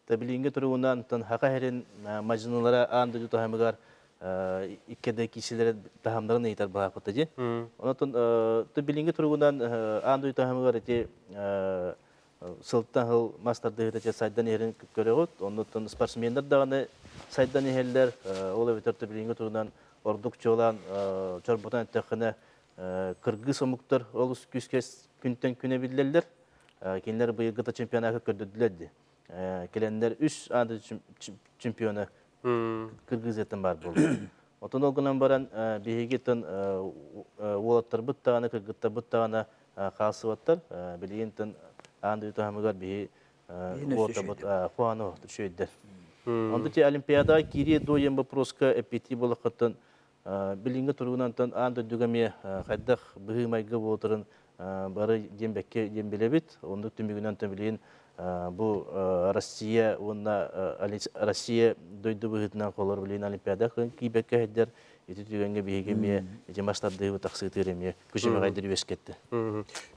Тэбилиингэ туругунан тон хака херин мадьынылара аан дойду таһымыгар иккеде киселер таһамнарын ыйытар баапыта ди. Онотон билиҥҥи туругунан аан дойду таһымыгар ити сылтан сыл мас тардыһыыта сайдан иһэрин көрөҕүт. Оннуттан спортсменнар даҕаны сайдан иһэллэр. Ол эбэтэр билиҥҥи туругунан ордук чуолаан чорботон эттэххинэ кыргыз омуктар олус күүскэ күнтэн күнэ биллэллэр. Кинилэр быйылгыта чемпионакка көрдөрдүлэр дии. Кэлэннэр үс аан чемпиона Кыргызияттан баар буолла. Отон ол гынан баран биһиги тын уолаттарбыт даҕаны, кыргыттарбыт даҕаны хаалсыбаттар. Билигин тын аан дойду таһымыгар биһи квотабыт хуаны үчүгэйдэр. Онто ти Олимпиадаҕа киирии дуо диэн вопроска эппиэттии буолаххыттан билиҥҥи туругунан аан дойдуга эмиэ хайдах быһыы-майгы буоларын бары диэн бэккэ диэн билэбит. Оннук түмүгүнэн билигин бу Россия уонна Россия дойду быһыытынан холор билигин Олимпиада киирбэккэ сылдьар. Ити түгэҥҥэ биһиги эмиэ ити мас тардыһыы тахсыытыыр эмиэ күчүмэҕэйдэр үөскэттэ.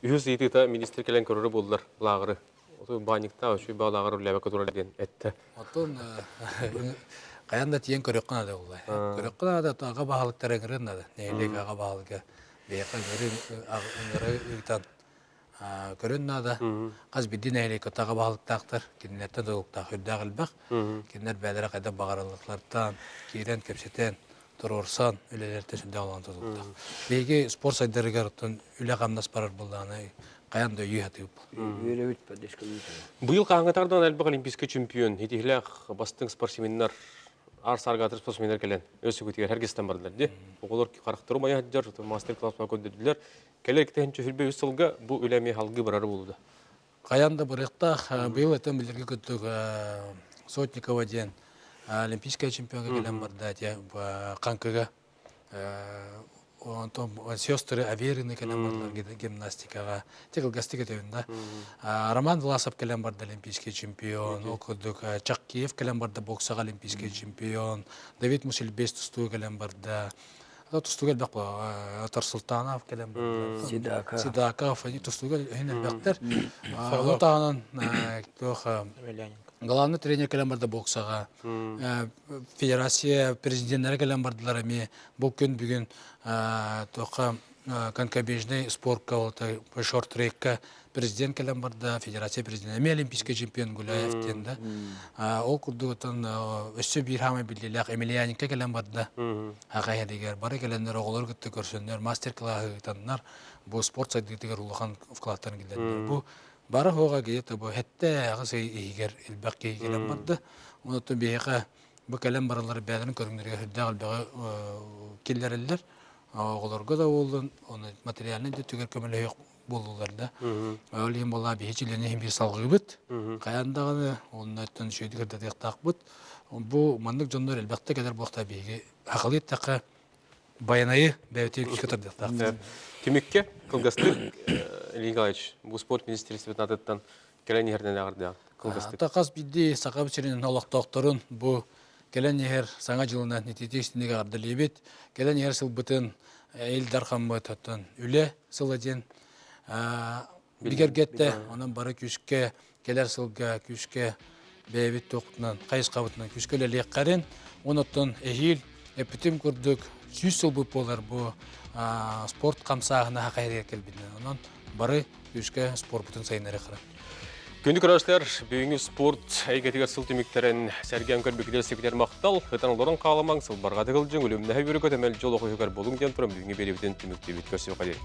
Үһүс ыйытыыта министр кэлэн көрөрө буоллар лааҕыры. Баанньыктаах үчүгэй баалааҕар үлэлээбэккэ турар диэн эттэ. Оттон хайан да тиийэн көрүөххэ наада буолла. Көрүөххэ наада, аҕа баһылыктар ыҥырыан наада. Нэһилиэк аҕа баһылыга биһиэхэ ыҥырыы ыытан көрүөн наада. Хас биирдии нэһилиэккэ аҕа баһылыктаахтар, кинилэртэн тутулуктаах үрдээх элбэх. Кинилэр бэйэлэрэ хайдах баҕаралларыттан киирэн кэпсэтэн, туруорсан үлэлэртэн сүрдээх улахан тутулуктаах. Биһиги спорт сайдарыгар оттон үлэ-хамнас барар буоллаҕына хайаан да өйүү сатыыбыт. Үөрэбит поддержка Быйыл хаһааҥҥытаардан элбэх олимпийскай чемпион, итиһилээх бастыҥ спортсменнар, аар сааргаатыр спортсменнар кэлэн өссүгүтүгэр эргистэн бардылар дии. Оҕолор харахтары умайа сылдьар, мастер-класс көрдөрдүлэр. Кэлэр 223 сылга бу үлэ эмиэ салгыы барара буолуо. Хайаан да барыахтаах. Быйыл этэн билэргэ курдук Сотникова диэн олимпийскай чемпионка кэлэн барда Хаҥкыга. Онтон сестры Аверины кэлэн бардылар гимнастикаҕа. Те кылгастык өтөбүн да. Роман Власов кэлэн барда олимпийский чемпион. Ол курдук Чаккиев кэлэн барда боксаҕа олимпийский чемпион. Давид Мусельбес тустууга кэлэн барда. Тустууга элбэх Тарсултанов кэлэн барда. Сидаков. Сидаков. Тустууга иһин элбэхтэр. Ону таһынан туох главный тренер кэлэн барда боксаҕа. Федерация президеннэрэ кэлэн бардылар эмиэ. Бу күн бүгүн туохха конькобежный спортка шорт-трекка президент кэлэн барда, федерация президенэ эмиэ олимпийский чемпион Гуляев диэн да. Ол курдук оттон өссө биир хаамай биллиилээх Емельяненко кэлэн барда. Аҕай бары кэлэннэр оҕолору кытта көрсөннөр, мастер-класс ыытаннар бу спорт сайдыытыгар улахан вкладтарын киллэрдилэр. Бу бары хоҕа где-то бу хэттэ аҕыс ый иһигэр элбэх киһи кэлэн барда. Онон биһиэхэ бу кэлэн бараллар бэйэлэрин көрүҥнэригэр сүрдээх элбэҕи киллэрэллэр. Оҕолорго да буоллун, оны материальнай да өттүгэр көмөлөһүөх буоллулар да. Ол иһин буоллаа биһи чилиэни иһин биир салҕыыбыт. Хайаан даҕаны оннуттан үчүгэйдик ырдатыахтаахпыт. Бу маннык дьоннор элбэхтэ кэлэр буолта биһиги хахалыы эттэххэ байанайы бэйэтигэр күүскэ тардыахтаахпыт. Түмүккэ кылгастык Илья Николаевич бу спорт министерствотын атыттан кэлэн иһэринэн эҕэрдэҕин кылгастык. Хас биирдии Саха сирин олохтоохторун бу кэлэн иһэр Саҥа дьылынан ититии истиҥник эҕэрдэлиибит. Кэлэн иһэр сылбытын Ил Дархаммыт оттон үлэ сыла диэн бигэргэттэ. Онон бары күүскэ кэлэр сылга күүскэ бэйэбит туохпутунан хайысхабытынан күүскэ үлэлиэххэрин. Онон эһиил эппитим курдук 100 сылбыт буолар бу спорт хамсааһына хахайрыгар кэлбитинэн. Онон бары күүскэ спорпутун сайыннарыаххара. Күндү көрөөччүлэр, бүгүҥҥү спорт эйгэтигэр сыл түмүктэрин сэргээн көрбүкүтүгэр сипитэр махтал, ытан олорон хаалымаҥ, сылбарҕа тыгылдьыҥ, үлүмнэһэ үөрүкөт эмэл дьол оҕуһугар болуҥ диэн туран бүгүҥҥү биэриибитин түмүктүүбүт. Көрсүөххэ диэри.